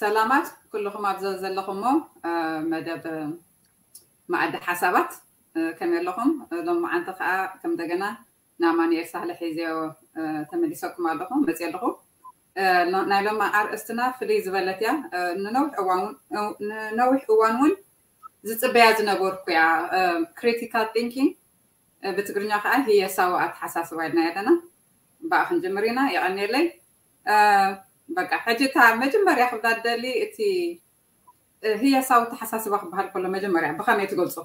ሰላማት ኩልኹም ኣብ ዘለኹሞ መደብ መኣዲ ሓሳባት፣ ከመይ ኣለኹም? ሎማዓንቲ ከዓ ከም እንደገና ንኣማኑኤል ሳህለ ሒዘዮ ተመሊሰኩም ኣለኹ፣ መፅየ ኣለኹ። ናይ ሎማ ኣርእስትና ፍልይ ዝበለት እያ። ንነዊሕ እዋን እውን ዝፅበያ ዝነበርኩ እያ። ክሪቲካል ቲንኪንግ፣ ብትግርኛ ከዓ ህየሳዊ ኣተሓሳስባ ኢልና ኣለና። ብኣ ክንጅምር ኢና። የቐንየለይ። በቃ ሕጂ እታ መጀመርያ ክብላ ደሊ፣ እቲ ህየሳዊ ኣተሓሳስባ ክበሃል ከሎ መጀመርያ ብኸመይ ትገልፆ?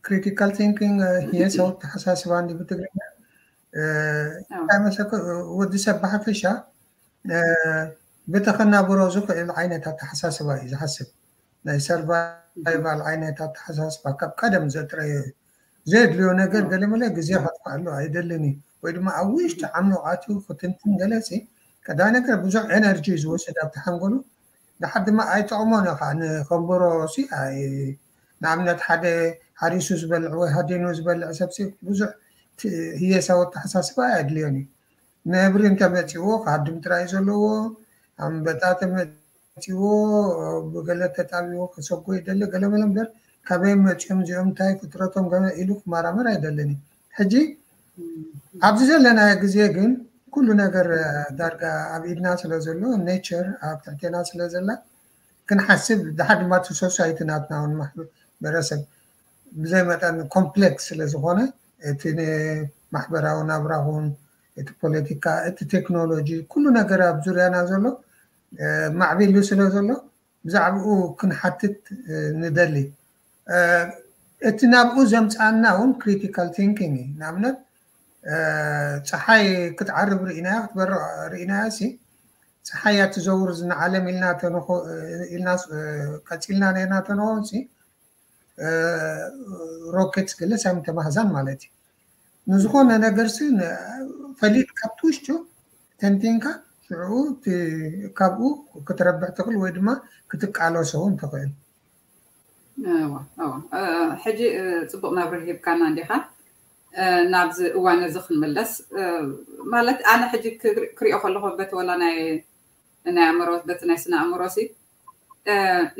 ክሪቲካል ቲንኪንግ፣ ህየሳዊ ኣተሓሳስባ እንዲ ብትግርኛ። እንታይ መሰለክ፣ ወዲ ሰብ ብሓፈሻ ብተኸናብሮ ዝኽእል ዓይነት ኣተሓሳስባ እዩ ዝሓስብ። ናይ ሰርቫይቫል ዓይነት ኣተሓሳስባ ካብ ቀደም ዘጥረዮ እዩ። ዘድልዮ ነገር ገለመለ ግዜ ከጥፋኣሉ ኣይደልን እዩ። ወይ ድማ ኣብ ውሽጢ ዓሚቑ ኣትዩ ክትንትን ገለፂ ቀዳማይ ነገር ብዙሕ ኤነርጂ ዝወስድ ኣብቲ ሓንጎሉ። ድሓር ድማ ኣይጠቕሞን እዩ ከዓ ንኸንብሮ ሲ። ንኣብነት ሓደ ሓሪሱ ዝበልዕ ወይ ሃዲኑ ዝበልዕ ሰብ ሲ ብዙሕ ህየሳዊ ኣተሓሳስባ ኣየድልዮን እዩ። ነብሪ እንተመፂዎ ክሃድም ጥራይ ዘለዎ፣ ኣንበጣ ተመፂዎ ብገለ ተጣቢዎ ክሰጎ ይደሊ ገለመለ እምበር ካበይ መፂኦም እዚኦም እንታይ ፍጥረቶም ገለ ኢሉ ክመራመር ኣይደልን እዩ። ሕጂ ኣብዚ ዘለናዮ ግዜ ግን ኩሉ ነገር ዳርጋ ኣብ ኢድና ስለ ዘሎ፣ ኔቸር ኣብ ትሕቴና ስለ ዘላ ክንሓስብ፣ ድሓር ድማ እቲ ሶሳይቲ ናትና እውን ማሕበረሰብ ብዘይ መጠን ኮምፕሌክስ ስለ ዝኾነ፣ እቲ ማሕበራዊ ናብራኹን እቲ ፖለቲካ፣ እቲ ቴክኖሎጂ፣ ኩሉ ነገር ኣብ ዙርያና ዘሎ ማዕቢሉ ስለ ዘሎ ብዛዕባኡ ክንሓትት ንደሊ። እቲ ናብኡ ዘምፃና እውን ክሪቲካል ቲንኪንግ እዩ። ንኣብነት ፀሓይ ክትዓርብ ርኢናያ፣ ክትበርቕ ርኢናያ ሲ፣ ፀሓይ እያ ትዘውር ዝንዓለም ኢልና ቀፂልና ነርና ተንኾን ሲ፣ ሮኬትስ ገለ ሳይም ተማህዛን ማለት እዩ። ንዝኾነ ነገር ሲ ፈሊጥ ካብቲ ውሽጡ ተንቲንካ ሽዑ ካብኡ ክትረብሕ ትኽእል ወይ ድማ ክትቃለሶ እውን ትኽእል። ሕጂ ፅቡቕ መብርሂ ሂብካና እንዲኻ። ናብዚ እዋን እዚ ክንምለስ፣ ማለት ኣነ ሕጂ ክሪኦ ከለኹ በቲ ወላ ናይ ናይ ኣእምሮ፣ በቲ ናይ ስነ ኣእምሮ ሲ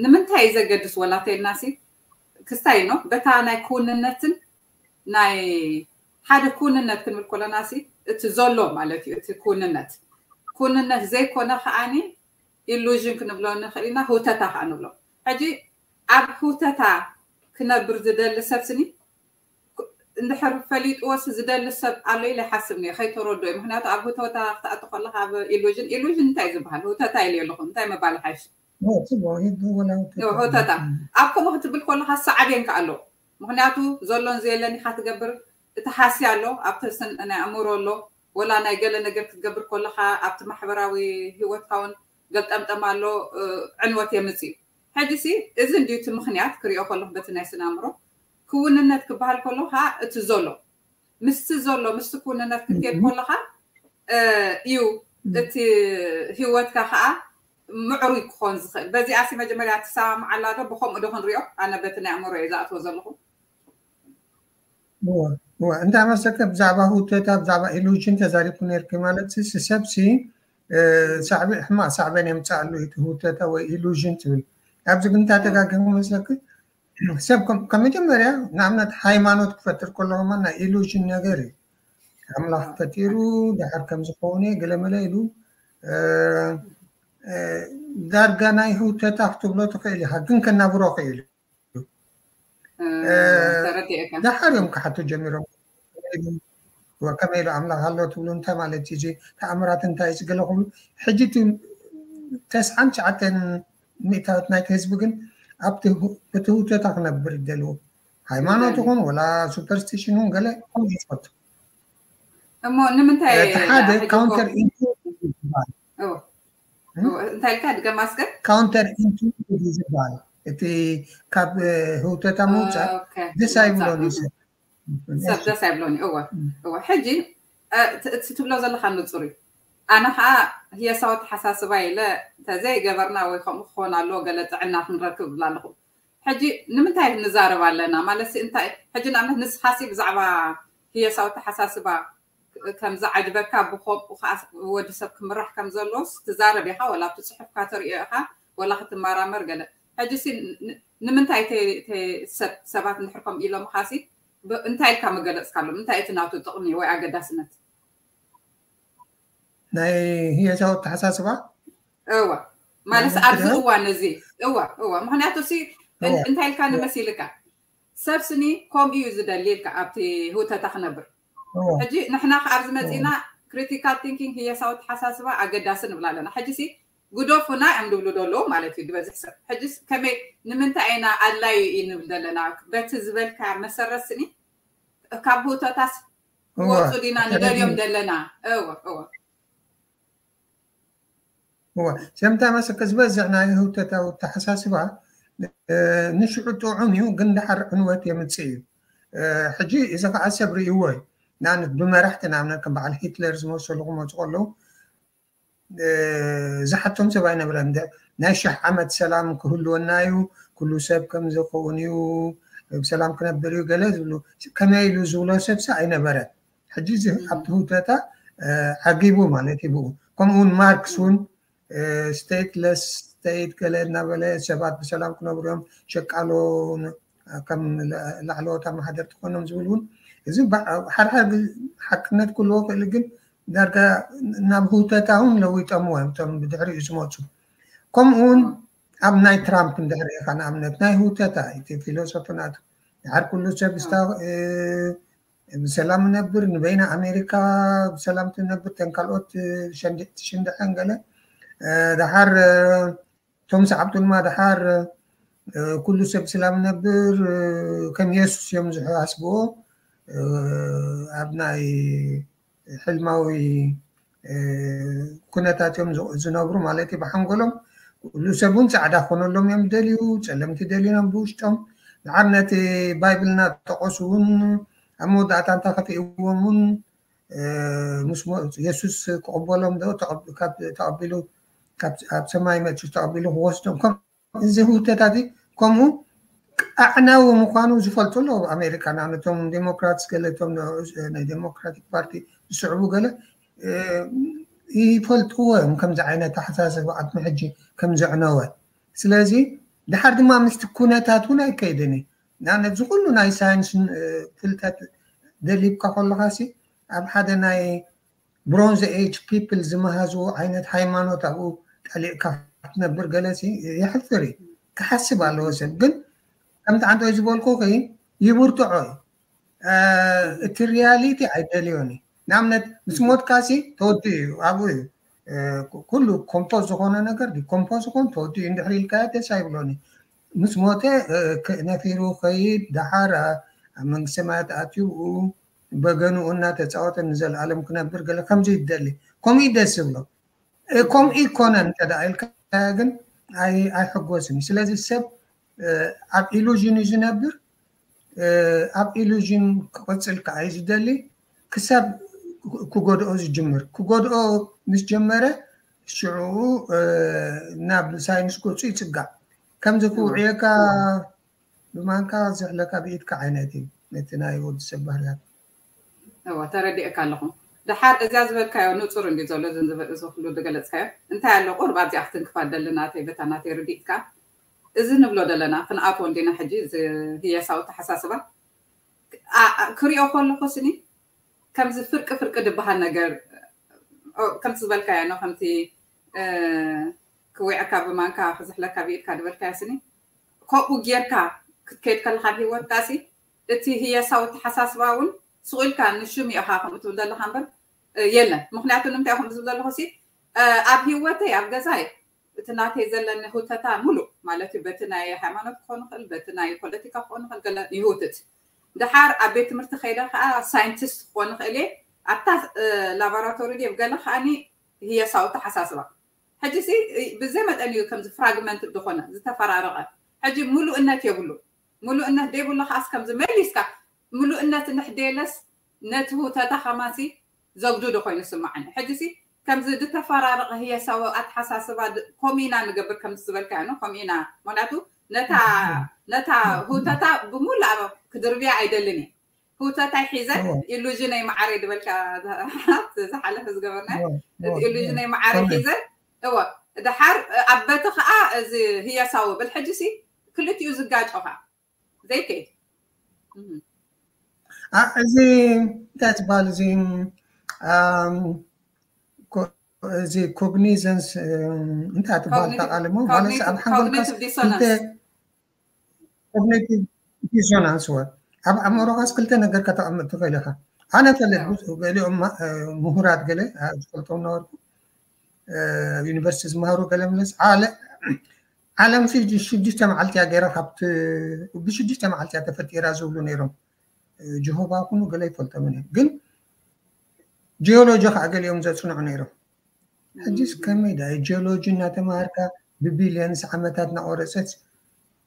ንምንታይ እዩ ዘገድስ ወላ ተይልና ሲ ክስታይ ኖ በታ ናይ ክውንነትን ናይ ሓደ ክውንነት ክንብል ከለና ሲ እቲ ዘሎ ማለት እዩ። እቲ ክውንነት ክውንነት ዘይኮነ ከዓኒ ኢሉዥን ክንብሎ ንኽእል ኢና፣ ህውተታ ከዓ ንብሎ። ሕጂ ኣብ ህውተታ ክነብር ዝደሊ ሰብ ስኒ እንድሕር ፈሊጥዎስ ዝደሊ ሰብ ኣሎ ኢለ ይሓስብ እየ፣ ከይተረድኦ እዩ። ምክንያቱ ኣብ ህውተታ ክትኣቱ ከለካ ኣብ ኢሉዥን፣ ኢሉዥን እንታይ እዩ ዝበሃል? ህውተታ ኢለ ኣለኹ፣ እንታይ ምባል ሓይሽ? ህውተታ ኣብ ከምኡ ክትብል ከለካ ሳዕቤን ከ ኣሎ። ምክንያቱ ዘሎን ዘየለን ኢካ ትገብር። እቲ ሃሲ ኣሎ፣ ኣብቲ ናይ ኣእምሮ ኣሎ፣ ወላ ናይ ገለ ነገር ክትገብር ከለካ ኣብቲ ማሕበራዊ ህይወትካ እውን ገልጠምጠም ኣሎ፣ ዕንወት የምፅእ እዩ። ሕጂ ሲ እዚ እንድዩ እቲ ምክንያት ክሪኦ ከለኩ በቲ ናይ ስነ ኣእምሮ ክውንነት ክበሃል ከሎ ከዓ እቲ ዘሎ ምስቲ ዘሎ ምስቲ ክውንነት ክትከድ ከለካ እዩ እቲ ህይወትካ ከዓ ምዕሩይ ክኾን ዝኽእል። በዚኣ ሲ መጀመርያ ትሰማምዓላ ዶ? ብከምኡ ዶ ክንሪኦ? ኣነ በቲ ናይ ኣእምሮ እየ ዝኣትዎ ዘለኹ። እንታይ መሰለከ፣ ብዛዕባ ህውተታ ብዛዕባ ኢሉዥን ተዛሪብኩ ነርኪ ማለት ሲ ሰብ ሲ ሳዕቤ ሕማቅ ሳዕቤን የምፅኣሉ እቲ ህውተታ ወይ ኢሉዥን ትብል። ኣብዚ ግን እንታይ ተጋጊኹ መስለኪ፣ ሰብ ከም መጀመርያ ንኣብነት ሃይማኖት ክፈጥር ከሎ ከማ ናይ ኢሉዥን ነገር እዩ። ኣምላኽ ፈጢሩ ድሓር ከም ዝኸውን እየ ገለመለ ኢሉ ዳርጋ ናይ ህውተታ ክትብሎ ትኽእል ኢኻ፣ ግን ከናብሮ ክእል ዳሓር እዮም ክሓቱ ጀሚሮም። ከመይ ኢሉ ኣምላኽ ኣሎ ትብሉ እንታይ ማለት እዩ? ተኣምራት እንታይ እዩ? ገለ ክብሉ ሕጂ እቲ ተስዓን ትሽዓተን ሚእታዊት ናይቲ ህዝቢ ግን ኣብቲ በቲ ህውተታ ክነብር ይደልዎ። ሃይማኖት ይኹን ወላ ሱፐርስቲሽን እውን ገለ ከምኡ ይፈቱ። እሞ ንምንታይ እቲ ሓደ ካውንተር ኢንቱ ይበሃል። እንታይ ኢልካ ድገማ እስከ? ካውንተር ኢንቱዊቲቭ ዝበሃል እቲ ካብ ህውተታ ምውፃእ ደስ ኣይብሎን እዩ ሰብ። ሰብ ደስ ኣይብሎን እዩ። እወ እወ። ሕጂ እቲ ትብሎ ዘለካ ንፁር እዩ። ኣነ ከዓ ህየሳዊ ኣተሓሳስባ ኢለ እንተዘይገበርና ወይ ከምኡ ክኾን ኣለዎ ገለ ጥዕና ክንረክብ እብላ ኣለኹ። ሕጂ ንምንታይ ንዛረብ ኣለና ማለት ሲ እንታይ? ሕጂ ንኣብነት ንስኻሲ ብዛዕባ ህየሳዊ ኣተሓሳስባ ከም ዝዓጅበካ ብኸምኡ ከዓ ወዲ ሰብ ክምራሕ ከም ዘለዎስ ትዛረብ ኢኻ፣ ወላ ኣብቲ ጽሑፍካ ተርእዮ ኢኻ፣ ወላ ክትመራመር ገለ። ሕጂ ሲ ን- ንምንታይ እቲ እቲ ሰብ ሰባት እንድሕር ከምኡ ኢሎምኻሲ ብ- እንታይ ኢልካ መገለጽካሎም? እንታይ እቲ ናቱ ጥቕሚ ወይ ኣገዳስነት? ናይ ህየሳዊ ኣተሓሳስባ እወ ማለት ማለት ኣብዚ ከ እዋን እዚ እወ እወ ምክንያቱ ሲ እወ እንታይ ኢልካ ንመሲልካ ሰብ ስኒ ከምኡ እዩ ዝደሊ ኢልካ ኣብቲ ህውተታ ክነብር እወ ሕጂ ንሕና ከ ኣብዚ እወ መፂና critical thinking ህየሳዊ ተሓሳስባ ኣገዳሲ ንብል ኣለና ሕጂ ሲ ግደፉና እዮም ዝብሉ ዘለዉ ማለት እዩ ዝበዝሕ ሰብ ሕጂ ከመይ ንምንታይ ኢና ኣድላዩ እዩ ንብል ዘለና በቲ ዝበልካ መሰረት ስኒ ካብ ህውተታስ እወ ክወፁ ዲና ንደልዮም ተረዲኡ ዘለና እወ እወ እወ ሰምታ መሰከ ዝበዝሕ ናይ ህውተታዊ ተሓሳስባ እ፣ ንሽዑ ጥዑም እዩ ግን ድሓር ዕንወት የምፅእ እዩ እ፣ ሕጂ እዚ ከዓ ሰብ ርእይዎ እዩ ንኣብነት ብመራሕቲ ንኣብነት ከም በዓል ሂትለር ዝመሰሉ ክመፁ ከለዉ እ፣ ዝሓቶም ሰብ ኣይነበረን እንደ ናይ ሽሕ ዓመት ሰላም ክህልወና እዩ ኩሉ ሰብ ከም ዝኸውን እዩ ብሰላም ክነብር እዩ ገለ ዝብሉ ከመይ ኢሉ ዝብሎ ሰብ ሲ ኣይነበረን ሕጂ እዚ ኣብቲ ህውተታ እ፣ ዓጊቡ ማለት እዩ ብኡ ከምኡ እውን ማርክስ እውን stateless state ገለ እናበለ ሰባት ብሰላም ክነብሩ እዮም ሸቃሎ ን- ከም ላ- ላዕለዎት ኣመሓደርቲ ኮይኖም ዝብል እውን እዚ ባ- ሓደ ሓደ ግዜ ሓቅነት ክህልዎ ክእል ግን ዳርጋ ናብ ህውተታ እውን ለዊጦምዎ እዮም እቶም ብድሕሪኡ ዝመፁ ከምኡ እውን ኣብ ናይ ትራምፕ እንድሕር ኢኻ ንኣብነት ናይ ህውተታ እቲ ፊሎሶፊ ናቱ ድሓር ኩሉ ሰብ ስታ ብሰላም ነብር ንበይና ኣሜሪካ ብሰላም ትነብር ተን ካልኦት ትሽንድሐን ገለ ድሓር እቶም ሰዓብቱ ድማ ድሓር ኩሉ ሰብ ብሰላም ነብር ከም የሱስ እዮም ዝሓስብዎ ኣብ ናይ ሕልማዊ ኩነታት እዮም ዝነብሩ ማለት እዩ ብሓንጎሎም ኩሉ ሰብ እውን ፃዕዳ ኮነሎም እዮም ደልዩ ፀለምቲ ደልዩኖም ብውሽጦም ድሓር ነቲ ባይብል እናጠቀሱ እውን ኣብ መወዳእታ እንታ ከፊእዎም እውን ምስ የሱስ ክቕበሎም ዶ ተቐቢሉ ኣብ ሰማይ መፅኡ ተቐቢሉ ክወስዶም ከም እዚ ህውተታት ከምኡ ኣዕናዊ ምኳኑ ዝፈልጡ ኣለዉ ኣሜሪካ ንኣብነቶም ዴሞክራትስ ገለቶም ናይ ዴሞክራቲክ ፓርቲ ዝስዕቡ ገለ ይፈልጥዎ እዮም ከምዚ ዓይነት ኣሓሳስባ ዓድሚ ሕጂ ከም ዘዕነወ ስለዚ ድሓር ድማ ምስቲ ኩነታት እውን ኣይከይድን እዩ ንኣብነት ዝኩሉ ናይ ሳይንስ ፍልጠት ደሊብካ ከለካ ሲ ኣብ ሓደ ናይ ብሮንዝ ኤጅ ፒፕል ዝመሃዝዎ ዓይነት ሃይማኖት ኣብኡ ጠሊዕካ ክትነብር ገለ ሲ የሕፍር እዩ ክሓስብ ኣለዎ ሰብ ግን ከምቲ ዓንቶይ ዝበልኩ ከ ይብርትዖ እዩ እቲ ሪያሊቲ ኣይደልዮን እዩ ንኣብነት ምስ ሞትካ ሲ ተወዲኡ እዩ ኣብኡ እዩ ኩሉ ኮምፖዝ ዝኾነ ነገር ዲኮምፖዝ ዝኾን ተወዲኡ እንድሕር ኢልካዮ ደስ ኣይብሎን እዩ ምስ ሞተ ነፊሩ ከይድ ደሓር ኣብ መንግስቲ ሰማያት ኣትዩ በገንኡ እናተፃወተ ንዘለኣለም ክነብር ገለ ከምዚ ይደሊ ከምኡ ደስ ዝብሎ ከምኡ ይኮነን እንተ ኢልካ ግን ኣይሕጎስን እዩ ስለዚ ሰብ ኣብ ኢሉዥን እዩ ዝነብር ኣብ ኢሉዥን ክቅፅል ከዓ እዩ ዝደሊ ክሳብ ክጎድኦ ዝጅምር ክጎድኦ ምስ ጀመረ ሽዑ ናብ ሳይንስ ገፁ ይፅጋዕ ከምዚ ክውዕየካ ብማንካ ዝሕለካ ብኢድካ ዓይነት እዩ ነቲ ናይ ወዲ ሰብ ባህርያት እወ ተረዲእካ ኣለኹ ደሓር እዚኣ ዝበልካዮ ንፁር እንዲ ዘሎ እዚ ኩሉ ዝገለፅካዮ እንታይ ኣሎ ቁርብ ኣብዚኣ ክትንክፋ ደሊ ናተይ በታ ናተይ ርዲእትካ እዚ ንብሎ ዘለና ክንኣትዎ እንዲና ሕጂ ህየሳዊ ተሓሳስባ ክሪኦ ከለኩ ስኒ ከምዚ ፍርቂ ፍርቂ ዝበሃል ነገር ከምቲ ዝበልካዮ ነው ከምቲ ክዊዕካ ብማንካ ክዝሕለካ ብኢድካ ዝበልካዮ ስኒ ከምኡ ጌርካ ክትከይድ ከለካ ብሂወትካ ሲ እቲ ህየሳዊ ተሓሳስባ እውን ስቁ ኢልካ ንሽም ኢኻ ከምኡ ትብል ዘለካ እምበር የለን ምክንያቱ ንምንታይ ከምኡ ዝብል ዘለኩ ሲ ኣብ ሂወተይ ኣብ ገዛይ እቲ ናተይ ዘለኒ ህውተታ ሙሉእ ማለት እዩ በቲ ናይ ሃይማኖት ክኾን ይኽእል በቲ ናይ ፖለቲካ ክኾን ይኽእል ገለ ይህውትት ድሓር ኣብ ቤት ትምህርቲ ከይደ ከዓ ሳይንቲስት ክኾን ይኽእል እየ ኣብታ ላቦራቶሪ ድየ ገለ ከዓኒ ህየሳዊ ተሓሳስባ ሕጂ ሲ ብዘይ መጠን እዩ ከምዚ ፍራግመንት ዝኾነ ዝተፈራረቐ ሕጂ ሙሉእነት የብሉ ሙሉእነት ደይብሉ ከዓስ ከምዚ መሊስካ ሙሉእነት እንድሕደየለስ ነቲ ህውተታ ከማሲ ዘጉድዶ ኮይኑ ስማዓኒ ሕጂ ሲ ከምዚ ዝተፈራረቐ ህየሳዊ ኣተሓሳስባ ድ- ከምኡ ኢና ንገብር፣ ከምዚ ዝበልካዮ ነው። ከምኡ ኢና፣ ምክንያቱ ነታ ነታ ህውተታ ብሙላእ ክድርብያ ኣይደልን እየ። ህውተታይ ሒዘ ኢሉዥነይ መዓረይ ዝበልካ ዝሓለፈ ዝገበርና ኢሉዥነይ መዓረይ ሒዘ እወ ድሓር ኣብ በቲ ከዓ እዚ ህየሳዊ ብል ሕጂ ሲ ክልቲኡ ዝጋጮ ከዓ ዘይከይድ እዚ እንታይ ዝበሃል እዚ እዚ ኮግኒዘንስ እንታይ ትበሃል ታቃልሞ ማለት ኣብ ሓንጎልካስ ኮግኒቲቭ ዲሶናንስ ወ ኣብ ኣእምሮኻስ ክልተ ነገር ከተቐምጥ ትኽእል ኢኻ። ኣነ ፈልጥ ገሊኦም ምሁራት ገለ ዝፈልጦም ነበርኩ ዩኒቨርሲቲ ዝመሃሩ ገለ ምለስ ዓለም ሽዱሽተ መዓልቲ እያ ገይራ ካብቲ ብሽዱሽተ መዓልቲ እያ ተፈጢራ ዝብሉ ነይሮም። ጀሆባ ኩኑ ገለ ይፈልጦምን እዮም ግን ጂኦሎጂ ከዓ ገሊኦም ዘፅንዑ ነይሮም። ሕጂስ ከመይ ዳ ጂኦሎጂ እናተማሃርካ ብቢልዮንስ ዓመታት እናቆረፀት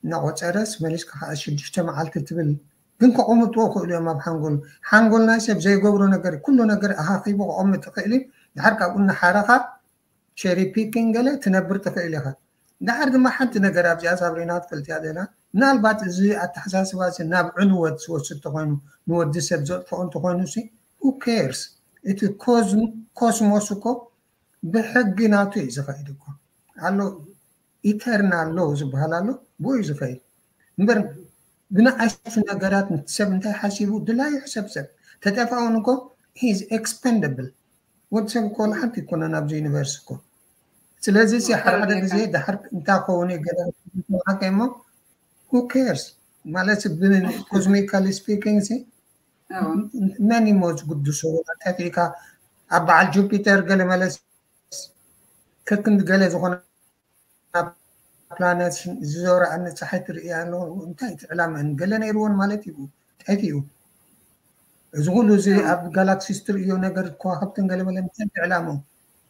እናቆፀረስ መሊስካ ከዓ ሽዱሽተ መዓልቲ ትብል ግን ከቆምጥዎ ክእሉ እዮም ኣብ ሓንጎል ሓንጎል ናይ ሰብ ዘይገብሮ ነገር ኩሉ ነገር ኣኻኺቡ ከቆምጥ ትኽእል እዩ። ድሓር ካብኡ እናሓረኻ ቸሪ ፒኪንግ ገለ ትነብር ትኽእል ኢኻ። ድሓር ድማ ሓንቲ ነገር ኣብዚኣ ሳብሪና ትፈልጥያ ዜና ምናልባት እዚ ኣተሓሳስባ እዚ ናብ ዕንወት ዝወስድ ተኾይኑ ንወዲ ሰብ ዘጥፍኦ እንተኾይኑ ሲ who cares እቲ ኮስሞስ እኮ ብሕጊ ናቱ እዩ ዝኸይድ እኮ ኣሎ ኢተርናል ሎ ዝበሃል ኣሎ ብኡ እዩ ዝኸይድ እምበር ብንኣሽቱ ነገራት ሰብ እንታይ ሓሲቡ ድላዩ ሕሰብ ሰብ ተጠፋኡን እኮ he's expendable ወዲ ሰብ እኮ ወላ ሓንቲ ይኮነን ኣብዚ ዩኒቨርስ እኮ ስለዚ ሓደ ሓደ ግዜ ድሓር እንታይ ከውን ገለ እሞ who cares ማለት ኮዝሚካሊ ስፒኪንግ ሲ መን እሞ ዝጉድሶ ጠፊእካ ኣብ በዓል ጁፒተር ገለ መለስ ከክንዲ ገለ ዝኾነ ፕላነት ዝዞረ ኣነ ፀሓይ ትርኢ ኣለዎ እንታይ እቲ ዕላማ ገለ ነይርዎን ማለት እዩ ጠፊኡ እዚ ኩሉ እዚ ኣብ ጋላክሲስ ትርእዮ ነገር ከዋክብትን ገለ መለ እንታይ ዕላማ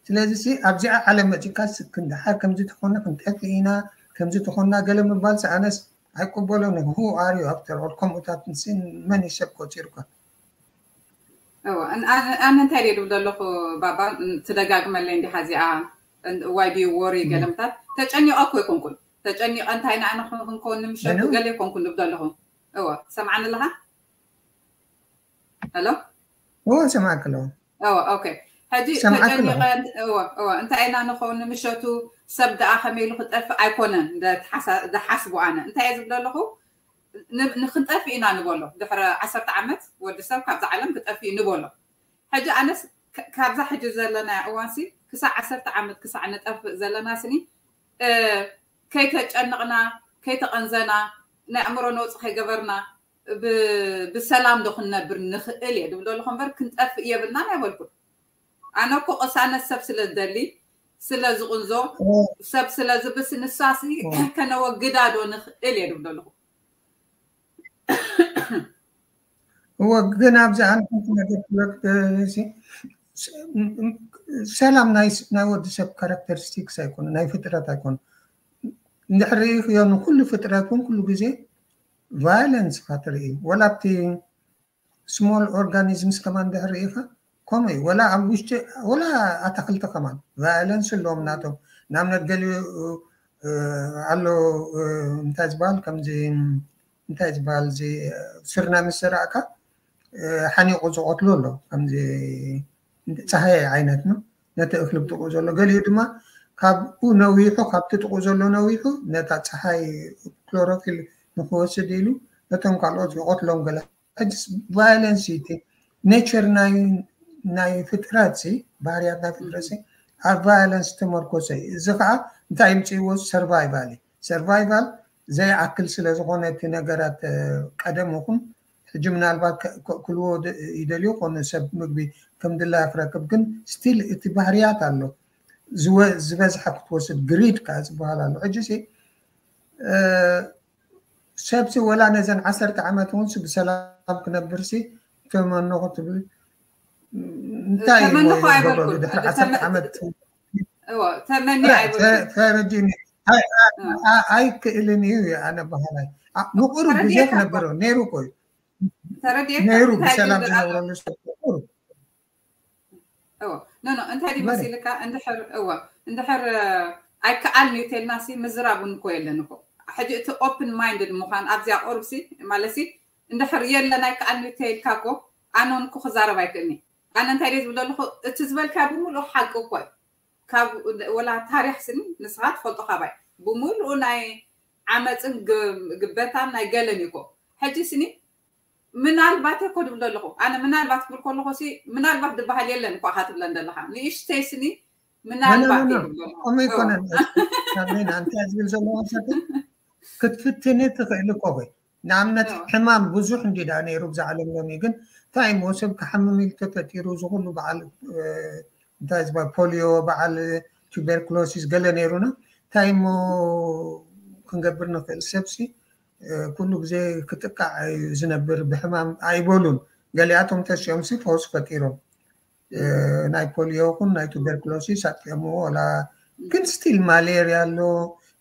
ስለዚ ኣብዚኣ ዓለም መፂካ ክንድሓር ከምዚ ተኾነ ክንጠፊ ኢና ከምዚ ተኾና ገለ ምባል ኣነስ ኣይቅበሎን who are you after all ከምኡታት መን እዩ ሰብ ቆፂሩካ ኣነ እንታይ ድየ ድብል ዘለኹ ባባ ትደጋግመለይ እንዲኻ እዚኣ why do you worry ገለምታት ተጨኒቐ እኮ ይኮንኩን ተጨኒቐ እንታይ ንኣነ ክንከውን ንምሸቱ ገለ ይኮንኩን ድብል ዘለኹ እወ ሰምዓኒ ኣለኻ ሄሎ እወ ሰምዓክ ኣለኹ እወ ኦኬ ሕጂ ተጨኒቐ እወ እወ እንታይ ኢና ንኸውን ንምሸቱ ሰብ ደኣ ከመይ ኢሉ ክጠፍእ ኣይኮነን ዝሓስቡ ኣነ እንታይ እየ ዝብል ዘለኹ ንክንጠፍእ ኢና ንበሎ ድሕሪ ዓሰርተ ዓመት ወዲ ሰብ ካብዛ ዓለም ክጠፍእ ንበሎ ሕጂ ኣነስ ካብዛ ሕጂ ዘለናያ እዋንሲ ክሳዕ ዓሰርተ ዓመት ክሳዕ ንጠፍእ ዘለና ስኒ ከይተጨነቕና ከይተቐንዘና ናይ ኣእምሮ ነውፂ ከይገበርና ብሰላም ዶ ክንነብር ንኽእል እየ ድብል ዘለኹ እምበር ክንጠፍእ የብልናን ኣይበልኩን ኣነ እኮ ቅሳነት ሰብ ስለ ዝደሊ ስለ ዝቕንዞ ሰብ ስለ ዝብስ ንሳሲ ከነወግዳ ዶ ንኽእል እየ ድብል ዘለኹ እወ ግን ኣብዚ ኣነ ሓንቲ ነገር ክብለክ ደለሲ ሰላም ናይ ወዲ ሰብ ካራክተሪስቲክስ ኣይኮነ ናይ ፍጥረት ኣይኮነ እንድሕር ርኢኽዮ ንኩሉ ፍጥረት እውን ኩሉ ግዜ ቫይለንስ ኢኻ ትርኢ ወላ ኣብቲ ስሞል ኦርጋኒዝምስ ከማን እንድሕር ርኢኻ ከምኡ እዩ ወላ ኣብ ውሽጢ ወላ ኣታክልቲ ከማን ቫይለንስ ኣለዎም ናቶም ንኣብነት ገሊኡ ኣሎ እንታይ ዝበሃል ከምዚ እንታይ ዝበሃል እዚ ስርና ምስ ዘራእካ ሓኒቑ ዝቐትሎ ኣሎ ከምዚ ፀሃየ ዓይነት ነው ነቲ እክሊ ብጥቑ ዘሎ ገሊኡ ድማ ካብኡ ነዊሑ ካብቲ ጥቑ ዘሎ ነዊሑ ነታ ፀሓይ ክሎሮፊል ንክወስድ ኢሉ ነቶም ካልኦት ይቐትሎም ገለ ሕጅስ ቫይለንስ እዩ እቲ ኔቸር ናይ ናይ ፍጥረት ሲ ባህርያት ናይ ፍጥረት ሲ ኣብ ቫይለንስ ተመርኮሰ እዩ እዚ ከዓ እንታይ ይምፅእዎ ሰርቫይቫል እዩ ሰርቫይቫል ዘይኣክል ስለ ዝኾነ እቲ ነገራት ቀደም ይኹን ሕጂ ምናልባት ክእክልዎ ይደልዩ ኮኑ ሰብ ምግቢ ከም ድላያ ክረክብ ግን ስቲል እቲ ባህርያት ኣሎ ዝበዝሐ ክትወስድ ግሪድ ከዓ ዝበሃል ኣሎ ሕጂ ሲ ሰብሲ ወላ ነዘን ዓሰርተ ዓመት እውን ብሰላም ክነብርሲ ተመንኹ ትብል እንታይ ድሕሪ ዓሰርተ ዓመት ተረዲኒ ኣይክእልን እዩ ኣነ ባህላይ ንቁሩብ ግዜ ክነብር ነይሩ እኮ እዩ ነይሩ ብሰላም ዝነብረሉ ሰብ ኖ ኖ እንታይ ድዩ መሲልካ እንድሕር እወ እንድሕር ኣይከኣልን እዩ ተልናሲ ምዝራብ እውን እኮ የለን እኮ። ሕጂ እቲ ኦፕን ማይንድድ ምዃን ኣብዚኣ ቁሩብሲ ማለትሲ እንድሕር የለን ኣይከኣልን እዩ ተልካ እኮ ኣነ እውን እኮ ክዛረብ ኣይክእልኒ። ኣነ እንታይ ድየ ዝብል ዘለኹ እቲ ዝበልካ ብምሉእ ሓቂ እኮ እዩ። ካብ ወላ ታሪኽ ስኒ ንስኻ ትፈልጦ ካባይ ብምሉኡ ናይ ዓመፅን ግበታን ናይ ገለን እዩ እኮ። ሕጂ ስኒ ምናልባት እኮ ድብል ዘለኹ ኣነ ምናልባት ክብል ከለኹ ሲ ምናልባት ድበሃል የለን እኳ ትብለን ዘለኻ ንእሽተይ ስኒ ምናልባት ከምኡ ይኮነን ሳብሪና እንታይ ዝብል ዘለዋ ክትፍትኒ ትኽእል እኮ ወይ ንኣብነት ሕማም ብዙሕ እንዲ ዳ ነይሩ ብዛ ዓለም ሎሚ ግን እንታይ እሞ ሰብ ክሓምም ኢሉ ተፈጢሩ ዝኩሉ በዓል እንታይ ዝበሃል ፖሊዮ በዓል ቱበርክሎሲስ ገለ ነይሩና እንታይ እሞ ክንገብር ንኽእል ሰብሲ ኩሉ ግዜ ክጥቃዕ እዩ ዝነብር ብሕማም ኣይበሉን ገሊኣቶም ተሲኦም ሲ ፈውሲ ፈጢሮም ናይ ፖሊዮ ኹን ናይ ቱበርክሎሲስ ኣጥቂሙ ወላ ግን ስቲል ማሌርያ ኣሎ